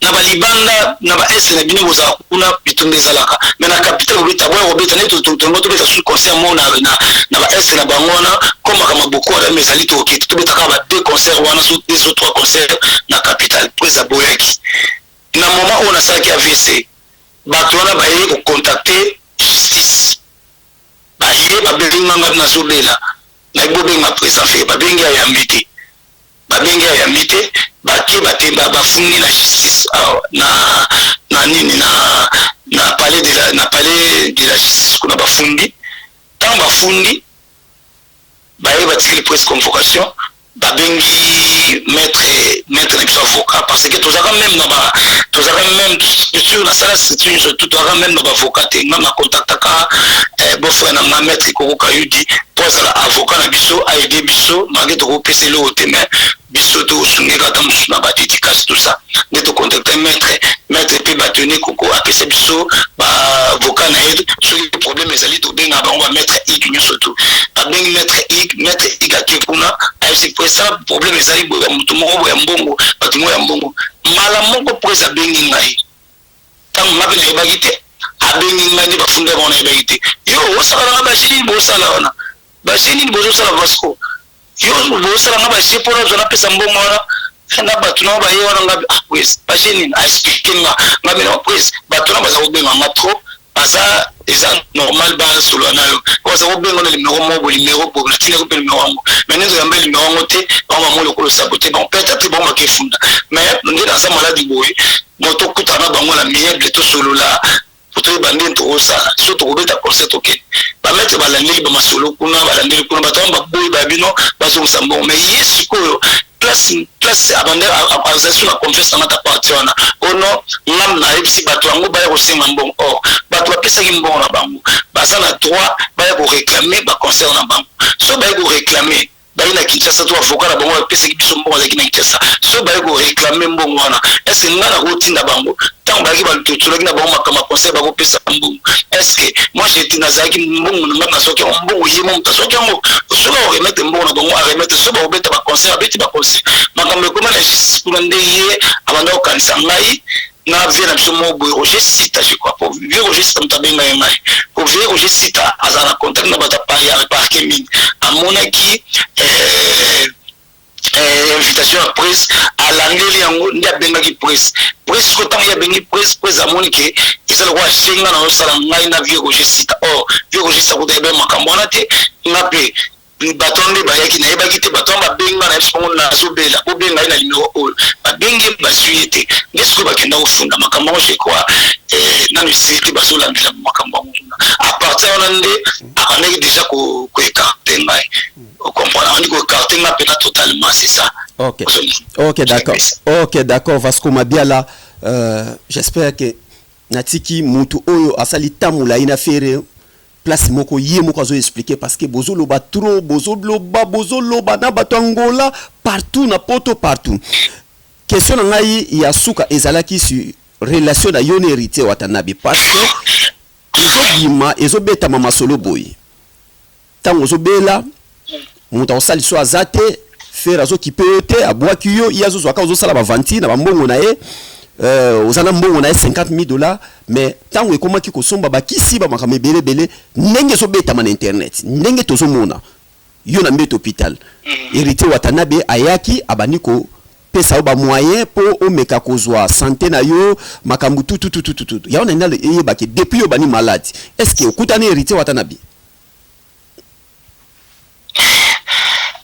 Na balibanda, na baest na bino bozala kuna, bitumba ezalaka, mais na capitale kobeta boya kobeta nde tongo tobeta su concert moko na baest na bango wana, comme makambo Boko Haram ezali, tokokete tobeta kaka ba deux concert wana, so deux so trois concert na capitale, po eza boyaki. Na moment oyo nasalaki AVC, bato wana baye kocontacter justice, baye babengi nga, nazobela, nayebi bobenga président Ferre, babengi, ayambi te, babengi, ayambi te. Bake batemba, bafundi na justice na nini, na palais de la justice kuna. Bafundi, ntango bafundi, baye batikeli presse convocation, babengi maître na biso avocat, parce que tozalaka même na ba tozalaka même structure, nasala structure nyonso tu, tozalaka même na baavocat te. Nga na contactaka beau-frère na nga, maître Koko Kayudi, mpo azala avocat na biso, aide biso, malgré tokopesa eloko te, mais biso tosungeka ata mosusu na badédicace, tout ça. Nde tocontacte maître, maître mpe batene Koko apesa biso baavocat na ye, soki problème ezali tobenga bango, bamaître ig nyonso tu. Babengi maître ig, maître ig ake kuna, ayebisi po esa problème ezali boye, ya motu moko boye ya mbongo, bato moko ya mbongo. Mbala moko po eza abengi ngai, ntango nga mpe nayebaki te, abengi ngai nde bafunda bango, nayebaki te. Yo osala nanga bajeu nini? Bosala wana bajeu nini bozosala? Vasco, yo bosala nga bajeu mpona zwa napesa mbongo wana na bato na baye wana. Nga ah, prise bajeu nini? Aexpliquer nga, nga bino prise, bato na baza kobenga nga trop, baza eza normal basolola na yo, baza kobenga na numéro moko boye, numéro boye, natindaki mpe numéro yango, mais nde toyamba numéro yango te, bango bamoi lokolo sabote bango, peut-être bango bakefunda, mais nde naza maladi boye, mo tokutana na bango na miable, tosolola po toyeba ndenge tokosala, so tokobeta concert, tokende. Bamaître balandeli bamasolo kuna, balandeli kuna, bato wana baboyi, babino bazongisa mbongo. Mais ye sikoyo place abande azali so na confiance na nga ta parti wana ono, ngam nayebisi bato yango baya kosenga mbongo. Or bato bapesaki mbongo na bango, baza na droit baya koréclamer baconcert na bango. So baye koréclamer, baye na Kinshasa to avocat na bango bapesaki biso mbongo azalaki na Kinshasa. So baye koréclamer mbongo wana, est-ce nga na kotinda bango? Ntango bayaki, batolaki na bango makambo ya concert, bakopesa mbongo. Est-ce moi j'étais, nazalaki mbongo na nga, nazwaki yango mbongo, ye mo moto azwaki yango. Soki akoremettre mbongo na bango, aremettre. So bakobeta baconcert, abeti baconcert. Makambo ekoma na justice kuna, nde ye abanda kokanisa ngai. Na vieux na biso moko boye, Roger Sita, je crois, po vieux Roger Sita moto abenga ye ngai, po vieux Roger Sita azala na contact na bato ya parquet mingi. Amonaki invitation ya presse, alandeli yango nde abengaki presse. Presse sikoyo, ntango ye abengi presse, presse amoni ke eza lokola shenga na osala ngai na vieux Roger Sita. Or vieux Roger Sita kuta yebe makambo wana te. Nga mpe bato wana nde bayaki, nayebaki te. Bato wana babenga na biso bango, nazobela, bobenga ye na numero oyo. Babengi ye, bazwi ye te. Nde sikoyo bakenda kofunda makambo yango. Je crois nano esili te, bazolandela makambo yango kuna. À partir wana nde abandaki déjà koécarter ngai, ocomprendre? Abandi koécarter ngai mpena totalement, c'est ça. Ok, d'accord, ok, d'accord. Vasco Mabiala, j'espère que natiki mutu oyo asali tamula ye na Ferre place moko, ye moko azoexpliquer, parce que bozoloba trop, bozoloba, bozoloba na bato Angola, partout na Poto, partout. Question na ngai ya suka ezalaki sur relation na yo na Héritier Watanabe, parce que ezobima, ezobetama masolo boye: ntango ozobela, moto akosala so aza te, Ferre azokipe yo te, abwaki yo, ye azozwaka, ozosala bavanti na bambongo na ye, oza na mbongo na ye 50 000 $. Mais ntango ekomaki kosomba bakisi, bamakambo ebele ebele, ndenge ezobetama na internet, ndenge tozomona yo na mbeto hôpital, Héritier Watanabe ayaki, abandi kopesa yo bamoyen mpo omeka kozwa santé na yo, makambo tutututututu yango. Na nini eyebaki depuis yo bani maladi? Est ce que okutani Héritier Watanabe?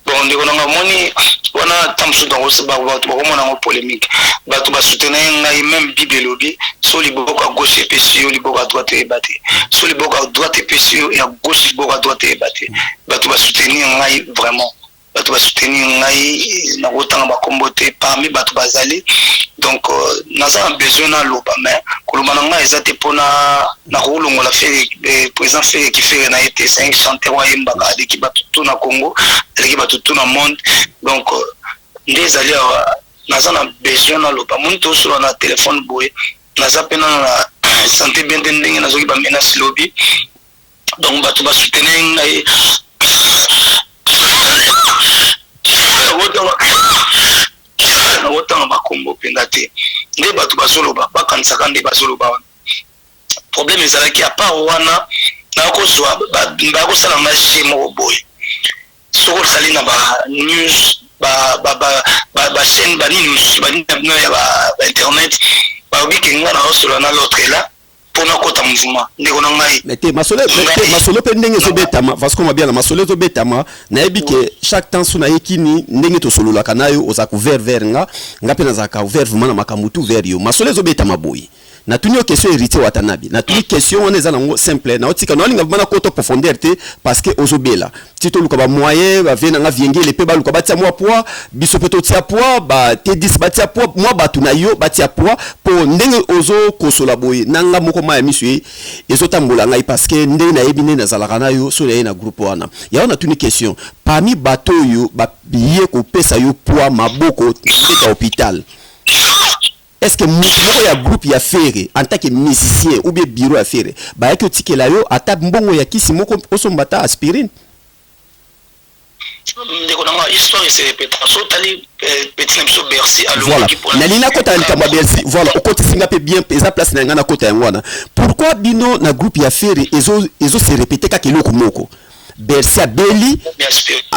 Bon, ndeko nanga, omoni wana, ta mosusu bato bakomona yango polémique. Bato basoutenir ngai. Même Bible elobi: so liboko ya gauche epesi yo, liboko ya droite eyeba te. So liboko ya droite epesi yo, ya gauche, liboko ya droite eyeba te. Bato basoutenir ngai vraiment, bato basoutenir ngai, nakotanga bakombo te. Parmi bato bazali, donc naza na besoin naloba, mais koloba na ngai eza te mpona nakokolongola Ferre, président Ferre kifere na ye te. C'est un chanteur oyo ayembaka, aleki bato tu na Congo, aleki bato tu na monde. Donc nde ezali awa, naza na besoin naloba. Moni tosola na telefone boye, naza mpe nano na santé bien te, ndenge nazoki bamenace lobi. Donc bato basoutenir ngai, nakotanga bakombo mpenza te. Nde bato bazoloba, bakanisaka nde bazoloba wana. Problème ezalaki, à part wana, nakozwa, bakosala nga jeu moko boye. Soki ozali na banews, bachaîne, banini mosusu, banini na bino ya bainternet, balobi ke nga naosola na l'autre là mpona kota mouvement. Ndeko na ngai, Mais te, masolo te, masolo mpe ndenge ezobetama, Vasco Mabiala, masolo ezobetama. Nayebi ke chaque temps so naye kini, ndenge tosololaka na yo, ozalaka ouvert vers nga, nga mpe nazalaka ouvert vraiment na makambo tu vers yo. Masolo ezobetama boye. Natuni yo question Héritier Watanabe, natuni question wana, eza nango simple. Naotika, naolinga vraiment nakota profondeur te, parce que ozobela ti toluka bamoyen bavie nanga viengele mpe baluka batia mwa poids, biso mpe totia poids, ba T10 batia poids, mwa bato na yo batia poids, mpo ndenge ozokosola boye nanga moko, mai ya miso ye ezotambola ngai, parce que ndenge nayebi nde nazalaka na yo. So naye na groupe wana yango, natuni question: parmi bato oyo baye kopesa yo poids, maboko ndeta hôpital, est ce que motu moko ya groupe ya Ferre en tant que musicien ou bien bureau ya Ferre bayaki otikela yo ata mbongo ya kisi moko, osomba ata aspirine? Ndeko nanga, histoire ese répéta. So otali petit na biso Bercy. Voilà, nalingi nakota na likambo ya Bercy. Voilà, okotisi nga mpe bien, eza place na ngai nakota yango wana. Pourquoi bino na groupe ya Ferre ezo se répéter kaka eloko moko? Bercy abeli,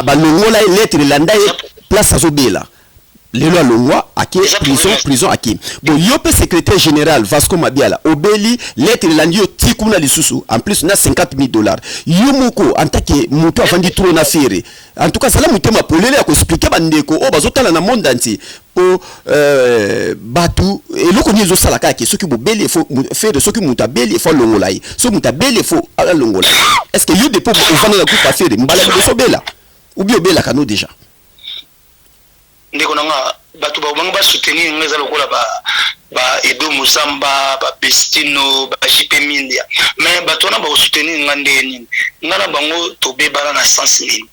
balongola ye, lettre elanda ye place azobela. Lelo alongwa, ake prison, prison ake. Bon, yo mpe secrétaire général Vasco Mabiala, obeli, lettre elandi yo ti kuna lisusu, en plus na 50 000 $. Yo moko en tant que moto avandi trop na Ferre, en tout cas zala motema polele ya koexpliquer bandeko oyo bazotala na monde entier, mpo bato eloko nini ezosala kaka ke soki bobeli efo Ferre, soki moto abeli efo alongola ye, soki moto abeli efo alongola ye? Est ce que yo, depuis ovanda na groupe ya Ferre, mbala liboso obela ou bien obelaka no déjà? Ndeko na nga, bato bango basoutenir nga eza lokola ba Edo Mozamba, ba Bestino, ba JP Mindia. Mais bato wana bakosoutenir nga ndenge nini? Nga na bango tobebana na sens nini?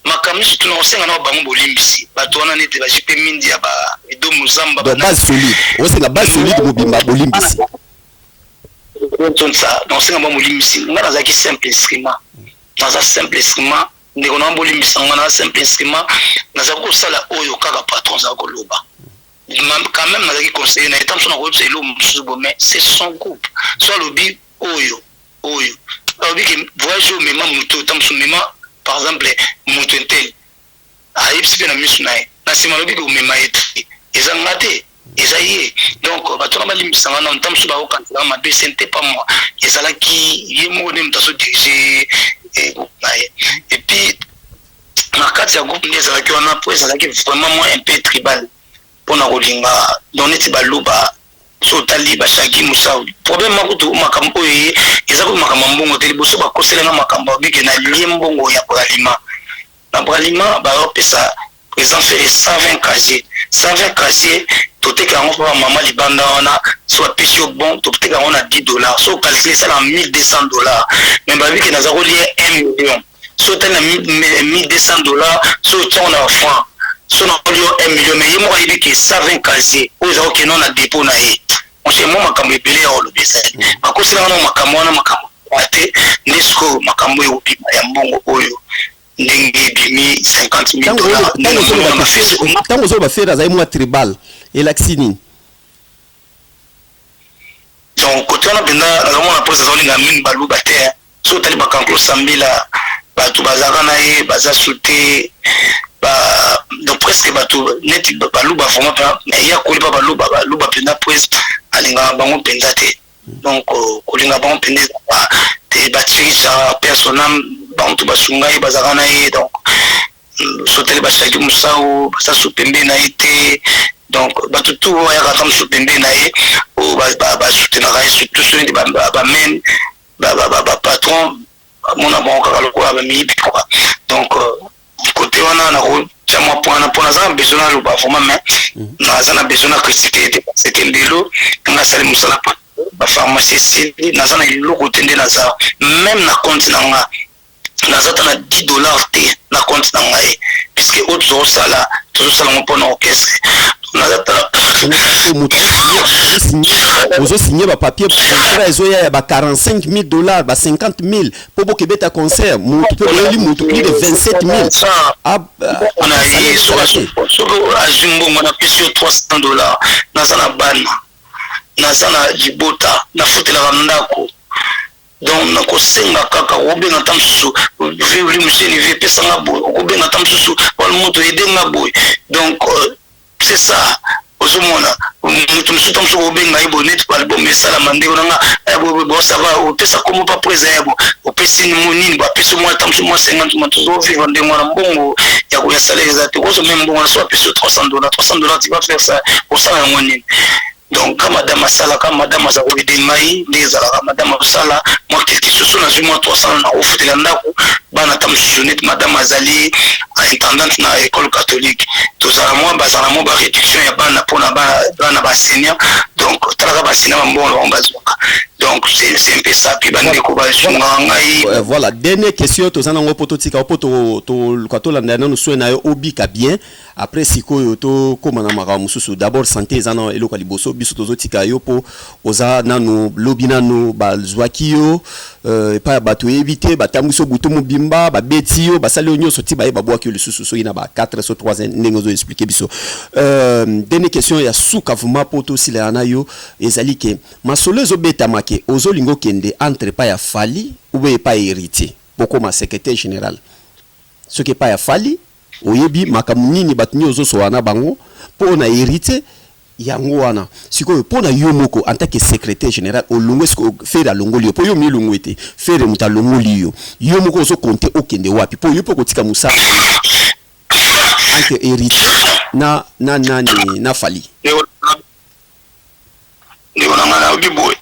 Makambo nyonso tuna kosenga na bango bolimbisi, bato wana neti ba JP Mindia, ba Edo Mozamba. Base solide, osenga base solide mobimba bolimbisi. Tonsa, nakosenga bango bolimbisi. Nga nazalaki simple instrument, naza simple instrument. Ndeko na bolimbisa nga, naza simple instrument, naza kosala oyo kaka patron aza koloba. Quand même nazalaki conseiller na ye, ntango mosusu nakoyebisa eloko mosusu boye, mais c'est son groupe. So alobi oyo oyo, alobi ke voyage oyo mema moto, ntango mosusu mema par exemple moto un tel, ayebisi mpe na miso na ye, na nsima alobi ke omema ye te, eza nga te, eza ye. Donc bato wana balimbisanga nano, ntango mosusu bakokanisaka mabe, ce n'était pas moi, ezalaki ye moko nde moto azodirige groupe na ye. Et puis na kati ya groupe nde ezalaki wana, mpo ezalaki vraiment moi un peu tribal mpona kolinga. Donc neti Baluba, so otali bashaki Musau, problème makutu makambo oyo ye eza kutu makambo ya mbongo te. Liboso bakoselanga makambo abike nalie mbongo ya Bralima. Na Bralima baopesa président Ferre 120 casier, 120 casier toteka yango mpo bamama libanda wana. So bapesi yo bon, toteka yango na 10 $, so ocalcule esalaka 1200 $, mais babike naza kolia 1 million. So otali na 1200 $, so otiango na bafranc, so nakoli yo 1 million. Mais ye moko ayebi ke 120 casier oyo eza kokende na dépôt na ye. Moshe mo makambo ebele ya koloba ezali, bakoselanga na makambo wana, makambo te nde sikoyo makambo oyo ekobima ya mbongo oyo ndenge ebimi 50 000 $. Ntango ozoloba Ferre azali mwa tribal, elakisi nini? Donc kote wana mpenza nazomona mposa azolinga mingi Baluba te. So otali bakanklo Sambila, bato bazalaka na ye baza su te. Donc presque bato neti Baluba vraiment mpe ye akoli mpa Baluba. Baluba mpenza presque alingaka bango mpenza te. Donc kolinga bango mpenza ezaka te. Batirisa personnam bango to basunga ye, bazalaka na ye. Donc sotali bashaki Mosau, baza su pembeni na ye te. Donc bato tu oyo bayaka ata mosusu pembeni na ye, oyo basoutenaka ye, surtout so neti bamene bapatron, bamona bango kaka lokola bamiyibi quoi. Donc côté wana nakotia mwa point wana mpo naza na besoin naloba vraiment, mais naza na besoin na critique te, parce que lelo nga asali mosala, bapharmacie esili, naza na eloko te. Nde naza même na compte na nga, naza ta na 10 $ te na compte na ngai, puisque oyo tozosala, tozosala ngo mpona orchestre. Naza ta Ozosinye bapapier, contrat ezoya ya ba 45 000 $, ba 50 000 mpo bokebeta concert. Mutu mpe boyeli mutu plus de 27 000. Na ye soki azwi mbongo, napesi yo 300 $. Naza na bana, naza na libota, nafutelaka ndako. Donc nakosenga kaka okobenga ata mosusu vli moseni vi epesanga boye, okobenga ata mosusu wana moto edenga boye. Donc c'est ça, ozomona moto mosusu ta mosusu obenga ye boye, neti album esalama ndenge nanga bon, ça va, opesa kombo pa presa ya bo, opesi nini, bapesi mwa ata mosusu mwa 50. Moto ozovivre ndenge wana, mbongo ya koya salaire eza te. Okozwa même mbongo wana, so apesi yo 300 $, 300 $, tu vas faire ça, osala yango nini? Donc ka madame asalaka, madame aza koaider ngai nde ezalaka. Madame asala mwa quelque chose, so nazwi mwa 300 na kofutela ndako, bana ata mosusu. Neti madame azali intendante na école catholique, tozala mwa bazala mwa baréduction ya bana mpona bana baenseignant. Donc talaka baenseignant, bambongo na bango bazwaka. Donc c'est un peu ça. Puis bandeko basungaka ngai. Voilà, dernière question toza nango mpo totika, mpo toluka tolanda nanu soin na yo, obika bien. Après sikoyo tokóma na makambo mosusu. D'abord santé eza na eloko ya liboso. Biso tozotika yo mpo oza nanu lobi, nanu bazwaki yo epai ya bato oyebi te, batambwisi yo butu mobimba, babeti yo, basali yo nyonso ti baye babwaki yo lisusu soki na ba 4 so 3, ndenge ozoexplike biso. Dernière question ya suka vraiment mpo tosilana na yo ezali ke masolo ezobetama ke ozolinga okende entre epai ya Fally ou bien epai ya Héritier, bokoma secrétaire général. Soki epai ya Fally, oyebi makambo nini, bato nini ozosola na bango mpo na Héritier? Yango wana sikoyo mpo na yo moko en tant que secrétaire général olongwe, sikoyo Ferre alongoli yo, mpo yo milongwe te, Ferre moto alongoli yo, yo moko ozokonte okende wapi mpo yo mpo kotika mosala entre Héritier na nani, na Fally? Ndeko na ngai, nayobi boye,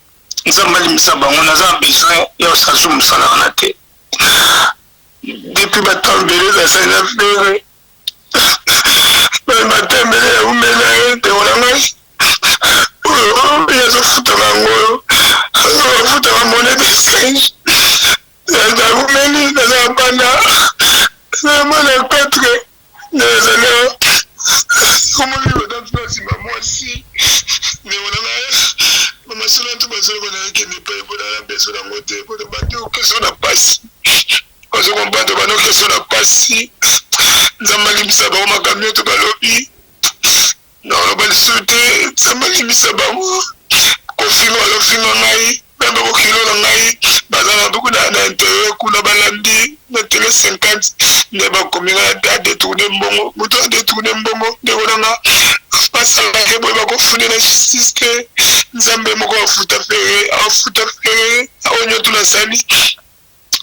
Nzambe alimbisa bango, naza na besoin ya kosasu mosala wana te. Depuis batambele nasali na Ferre, batembele ya umela ye. Ndeko na ngai, oyo azofutaka yango, azofutaka monnaie de singe. Naumeli, naza na bana, naza bana 4, nazala omoni bata na nsima mwasi. Ndeko na ngai, bamasolo to bazoloba, nakekende epai mpona na beso nango te, mpona bandi okeso na pasi, ozokomprendre, bandi okeso na pasi. Nzambe alimbisa bango makambo nyonso balobi. Nakoloba lisusu te, Nzambe alimbisa bango. Kofinga bazofinga ngai, meme bokilo na ngai baza na na, na interieur kuna balandi na tele 50 nde bakomi ngai a detourne mbongo. Moto a detourne mbongo ndeko na nga basalaka boye, bakofunde na justice te. Nzambe moko afuta Ferre, afuta Ferre oyo nyonso nasali,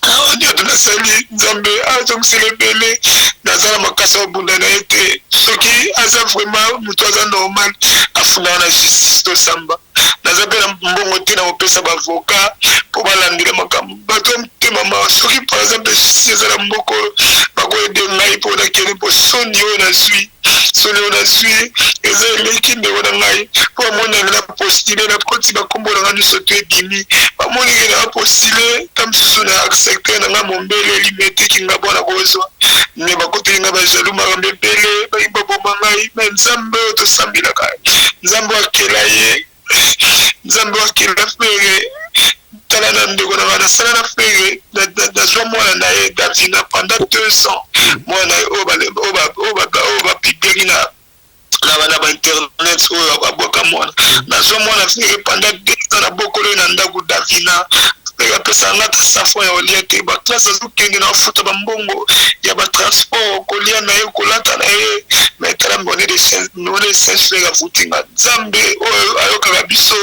awa nyonso nasali. Nzambe azongisela ebele. Naza na makasi ya kobunda na ye te. Soki aza vraiment moto aza normal, afundaka na justice, tosamba. Naza mpe na mbongo te na kopesa baavocat mpo balandela makambo. Bato ya motema mawa, soki par exemple justice eza na mboka oyo, bakoaider ngai mpo nakende, mpo soni oyo nazwi, soni oyo nazwi eza eleki, ndeko na ngai. Mpo bamoni nanga na postule, na koti bakombo na ngai nyonso to ebimi, bamoni ke na postule ta mosusu na secteur na ngai Mombele, Limete, Kingabwa, na kozwa me bakoteli ngai bajaloux, makambo ebele, balingi baboma ngai. Me Nzambe oyo tosambelaka, Nzambe oyo akela ye, Nzambe oyo akela Ferre, tala na ndeko na ngai, nasala na Ferre, nazwa mwana na ye Davina pendant 2 ans, mwana na ye oyo bapubliaki na bainternet, oyo abwaka mwana. Nazwa mwana Ferre pendant 2 ans, na bokolo ye na ndako. Davina, Ferre apesaka nga ata safon ya kolia te. Baclasse azokende, na kofuta bambongo ya batransport, kolia na ye, kolata na ye. Mais tala, monnaie de singe Ferre afuti nga. Nzambe oyo ayokaka biso,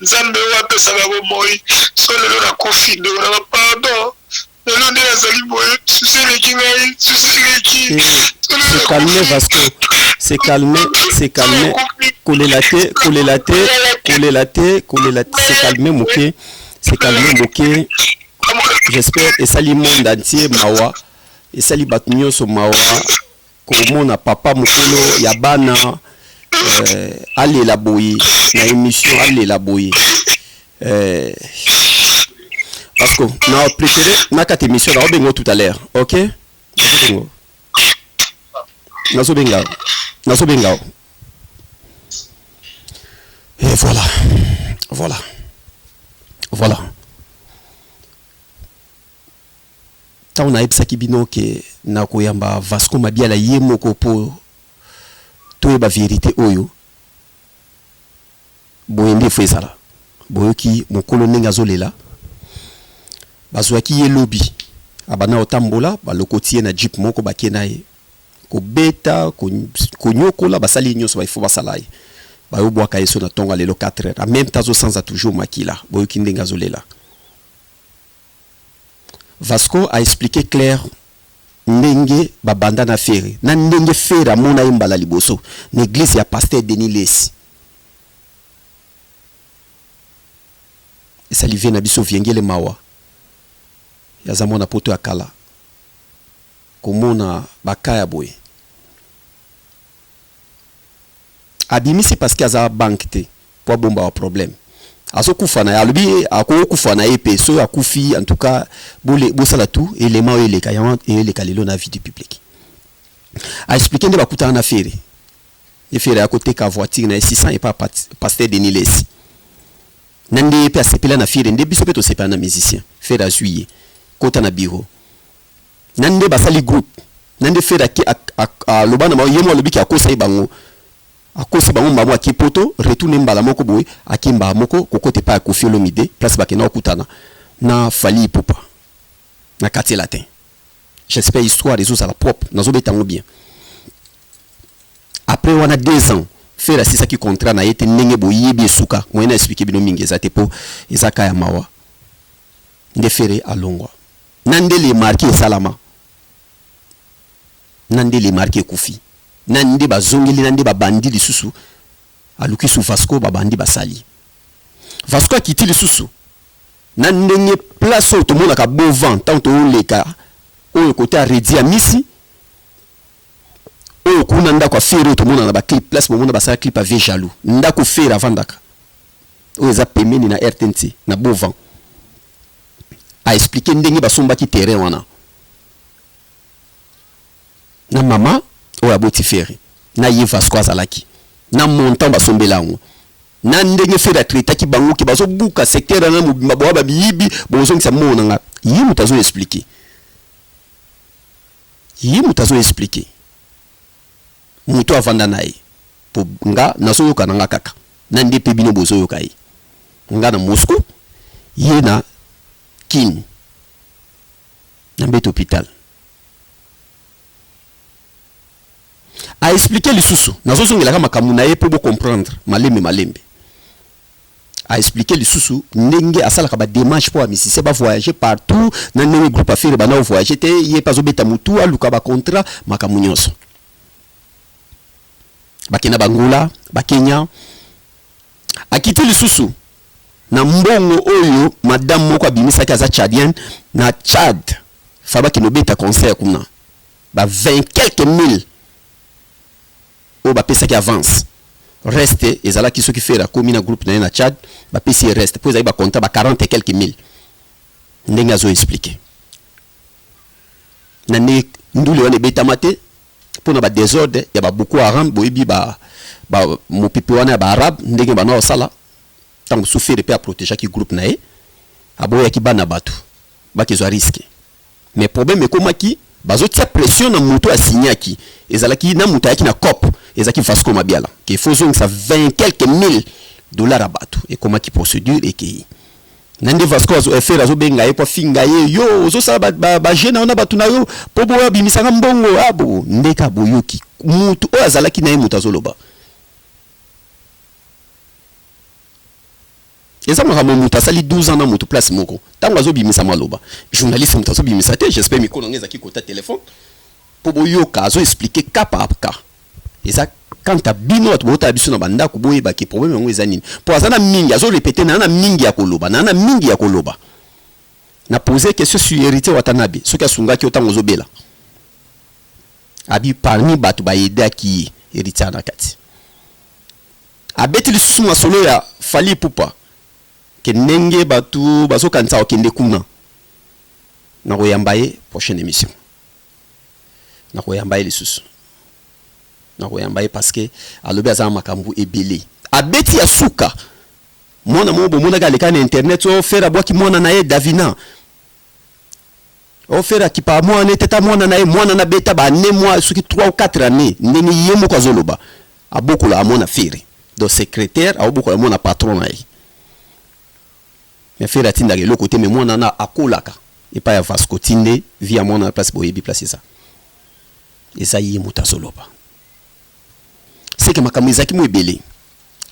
Nzambe oyo apesaka bomoi, so lelo nakufi, ndeko nanga, pardon. Lelo nde nazali boye, souci eleki ngai, souci eleki. Se calmer, Vasco, se calmer, se calmer. Kolela te, kolela te, kolela te, kolela te. Se calmer moke, se calmer moke. J'espère esali monde entier mawa, esali bato nyonso mawa komona papa mokolo ya bana alela boye na émission, alela boye. Parce que na préféré na kati émission, na obengo tout à l'heure, ok? Nazobengo, nazobenga, nazobenga. Et voilà, voilà, voilà. Ntango nayebisaki bino ke nakoyamba Vasco Mabiala ye moko mpo toyeba vérité oyo boye nde efo ezala, boyoki mokolo ndenge azolela. Bazwaki ye lobi, abanda kotambola, balokoti ye na jeep moko, bakie na ye, kobeta, konyokola, basali ye nyonso baifo basala ye. Bayobwaka ye so na ntongo ya lelo 4 heures. En même temps azosanza toujours makila, boyoki ndenge azolela. Vasco a expliqué clair ndenge babanda na Ferre, na ndenge Ferre amona ye mbala liboso na église ya pasteur Denis Lesi. Esali vie na biso viengele mawa. Yaza mwana poto ya kala, komona baka ya boye. Abimisi parce que aza banque te po abomba ba problème. Azokufa na ye, alobi akokufa na ye mpe soki akufi. En tout cas bosala tout elema oyo eleka yango, eleka lelo na vie du public. Aexpliquer nde bakutana na Ferre, nde Ferre akoteka voiture na ye 600 epa pasteur Denis Lesi, na nde ye mpe asepela na Ferre, nde biso mpe tosepela na musicien. Ferre azwi ye kota na bureau, na nde basali groupe, na nde Ferre aloba na bango, ye mo alobiki akosa ye bango, akosi bango mbamo. Ake poto, retourne mbala moko boye, ake mbala moko kokota epai ya Koffi Olomide, place bakenda kokutana na Fally Ipupa na Quartier Latin. J'espère histoire ezozala propre, nazobeta yango bien. Après wana 2 ans, Ferre asisaki contrat na ye te. Ndenge boyebi esuka, moyen na expliquer bino mingi eza te mpo eza ka ya mawa. Nde Ferre alongwa, na nde le marquis esalama, na nde le marquis ekufi, na nde bazongeli, na nde babandi lisusu. Aluki su Vasco, babandi, basali. Vasco akiti lisusu na ndenge place oyo tomonaka bovan ntango tooleka oyo kote ya Redi ya Misi oyo kuna, ndako ya Ferre oyo tomona na baclip, place bomona basala clip ya Vie Jaloux, ndako Ferre avandaka oyo eza pembeni na RTNC na Bovan. Aexpliquer ndenge basombaki terrain wana na mama oyo aboti Ferre na ye. Vasco azalaki na montant basombela yango, na ndenge Ferre atraitaki bango ke bazobuka secteur wana mobimba, boya babiyibi, bozongisa mbongo na nga. Ye moto azoexpliquer, ye moto azoexpliquer, moto avanda na ye. Po nga nazoyoka na nga kaka na nde pe bino bozoyoka ye. Nga na Moscou, ye na Kin na mbeto hopital. A expliquer lisusu, nazozongelaka makambo na ye po bo comprendre malembe malembe. A expliquer lisusu ndenge asalaka ba demarches po ba musiciens ba voyager partout na ndenge groupe ya Ferre ebanda ko voyager te, ye pe azobeta mutu aluka ba contrats, makambo nionso. Bakenda ba Angola, ba Kenya. Akiti lisusu na mbongo oyo madame moko abimisaki aza tchadienne na Tchad, fa bakende obeta concert kuna ba 20 quelques mille oyo bapesaki avance, reste ezalaki soki Ferre akomi na groupe na ye na Tchad bapesi ye reste po ezalaki ba contrat ba 40 et quelques mille ndenge azo expliquer na ndenge ndule wana ebetama te pona ba desordre ya ba Boko Haram, boyebi ba ba mopepe wana ya ba arabe ndenge banda kosala tango mosusu Ferre pe a protegeaki groupe na ye aboyaki bana batu bakezwa risque mais problème ekomaki bazotia pression na moto a signaki ezalaki na moto ayaki na coop ezalaki Vasco Mabiala ke faut ozongisa 20 quelques mille dollars ya batu ekomaki procédure ekeyi Na nde Vasco azo eh, Ferre azo benga ye po afinga ye yo ozo sala ba, ba, ba jeux na yo na batu na yo po boya bimisa nga mbongo ah bo nde ka boyoki mutu oyo azalaki na ye mutu azo loba eza makambo mutu asali 12 ans na mutu place moko tango azo bimisa maloba journaliste mutu azo bimisa te j'espère micro na nga ezalaki kota telephone po boyoka azo expliquer cas par cas Eza quant à bino batu botala biso na ba ndaku boyeba ke problème yango eza nini po aza na mingi azo repeter na na mingi ya koloba na na mingi ya koloba na poser question sur Heritier Watanabe soki asungaki yo tango ozo bela abi parmi batu ba aidaki ye Heritier na kati abeti lisusu masolo ya Fally Ipupa ke ndenge batu bazo kanisa kokende kuna na koyamba ye prochaine emission. Nakoyamba ye lisusu. Nakoyamba ye parce que alobi aza na makambu ebele. Abeti ya suka. Mwana moko bomonaki aleka na internet oh Ferre abwaki mwana na ye Davina. Oh Ferre akipaka mwana ne teta mwana na ye mwana na beta ba annee mwa soki 3 ou 4 annees ndenge ye moko azoloba abokolaka mwana Ferre. Donc secretaire aobokola mwana patron na ye. Mais Ferre atindaka eloko te mais mwana wana akolaka epai ya Vasco ti nde vie ya mwana na place boyebi place eza. Eza ye moto azoloba. Seke makambo ezalaki mwa ebele.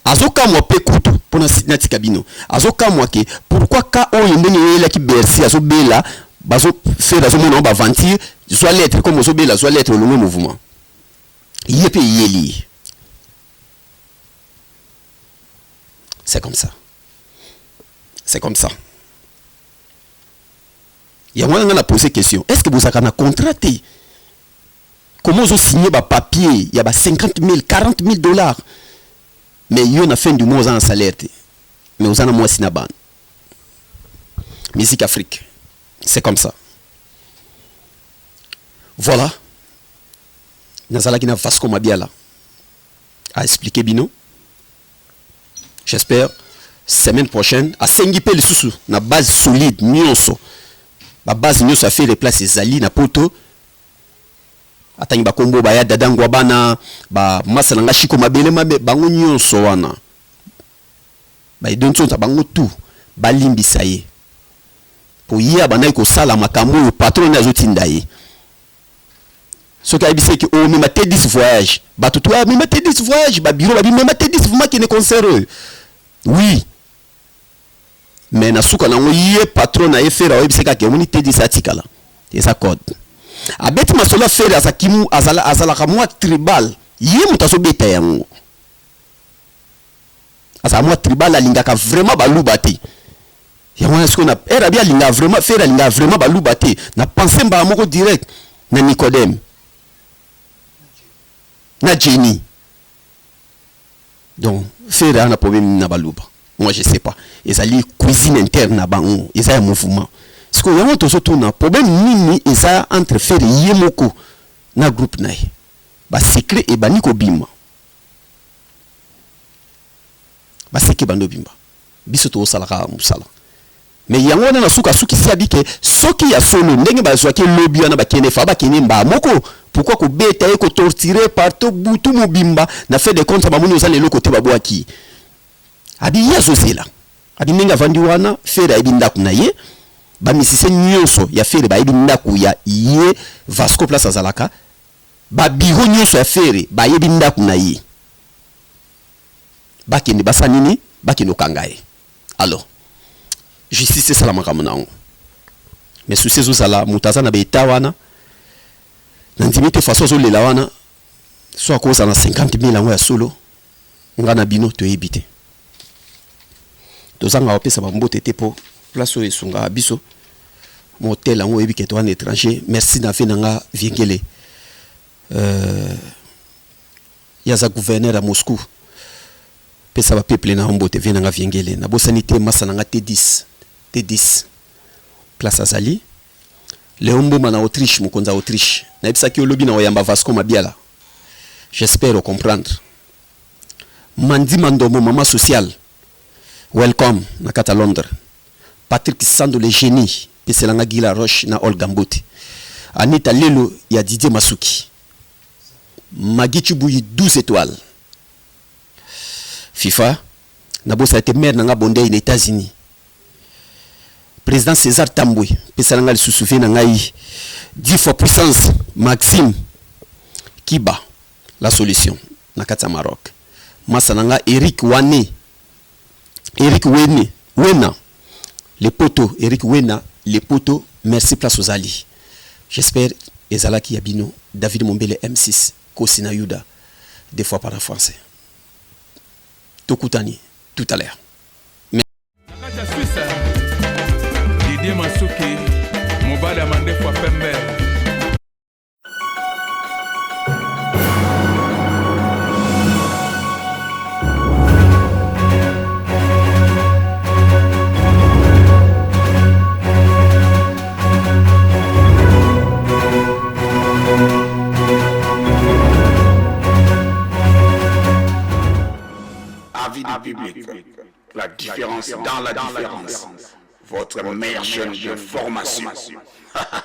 Azokamwa pe kutu mpo natika bino. Azokamwa ke pourquoi cas oyo ndenge eyelaki Bercy azobela bazo Ferre azomona yango ba aventure zwa lettre comme ozobela zwa lettre olongwe mouvement. Ye pe eyeli ye. C'est comme ça. C'est comme ça. Yango wana nga na poser question. Est-ce que bozalaka na contrat te? Comment ozo signer ba papier ya ba 50 000, 40 000 dollars? Mais yo na fin du mois oza na salaire te. Mais oza na mwasi na bana. Musique Afrique. C'est comme ça. Voilà. Nazalaki na Vasco Mabiala. A expliquer bino. J'espère semaine prochaine asengi pe lisusu na base solide nionso ba base nionso ya Ferre place ezali na poto atangi ba kombo ba ya Dada Ngwabana ba masa na nga Chico Mabele Mabe bango nionso wana ba Edo Ntsonza bango tout balimbisa ye po ye abandaki kosala makambo oyo patron nde azotinda ye. Soki ayebisi ye ke omema te 10 voyage batu tout ah mema te 10 voyage ba bureau babi mema te 10 vraiment kende concert oyo oui mais na suka nango ye patron na ye Ferre ayebisi ye kaka omoni te 10 atikala eza code abeti masolo ya Ferre azaki azala azalaka mwa tribal ye moto azobeta yango azala mwa tribal alingaka vraiment baluba te Yango wana sikoyo na heure abi alingaka vraiment Ferre alingaka vraiment baluba te na pense mbala moko direct na Nicodème na Jenny donc Ferre aza na problème nini na baluba moi je sais pas ezali cuisine interne na bango eza ya mouvement sikoyo yango tozo tuna problème nini eza entre Ferre ye moko na groupe na ye ba secret ebandi kobima ba secret ebandi obimba Biso tozo sala kaka musala. Mais yango wana na suka asukisi abi ke soki ya solo ndenge bazuaki lobi wana bakende fa bakende mbaa moko Pourquoi kobeta ye, kotorturer partout butu mobimba? Na fin de compte, bamoni oza na eloko te, babwaki. Abi ye azozela, abi ndenge avandi wana, Ferre ayebi ndako na ye, bamusicien nyonso ya Ferre bayebi ndako ya ye Vasco, place azalaka, babureau nyonso ya Ferre bayebi ndako na ye. Bakende basala nini? Bakende okanga ye. Alors justice esala makambo na yango. Mais souci ezozala, moto aza na baeta wana, na ndimi te. Façon azolela wana, so akozala na 50 000 yango ya solo, nga na bino toyebi te. Tozanga kopesa bambote te, mpo place oyo esungaka biso motel yango, oyebi ke toza na étranger. Merci na ve na nga Viengele, ye aza gouverneur ya Moscou. Pesa bapeuple na yo mbote, vie na nga Viengele. Nabosani te masa na nga T10, T10 place azali, Léon Mboma na Autriche, mokonzi ya Autriche. Nayebisaki olobi na koyamba Vasco Mabiala, j'espère ocomprendre. Mandi Mandombo, mama sociale, welcome na kati ya Londres. Patrick Sando, le génie, peselanga Gila Roche na Olga Mbote. Anita Lelo ya Didier Masuki, Magi Chibuyi, 12 étoiles FIFA. Nabosana te maire na nga Bondei na États-Unis, président César Tambwe. Pesala nga lisusu vie na ngai 10 fois puissance, Maxime Kiba, la solution na kati ya Maroc. Masa na nga Eric Wane, Eric Wene Wena le poto, Eric Wena le poto, merci place ozali. J'espère ezalaki ya bino David Mombele, M6 Kosi na Yuda, des fois par français. Tokutani tout à l'heure. Na kati ya Suisse, Didier Masuki, mobali ya mandefu ya pembe. Avis du public. La différence dans la différence. Votre meilleure chaîne de formation.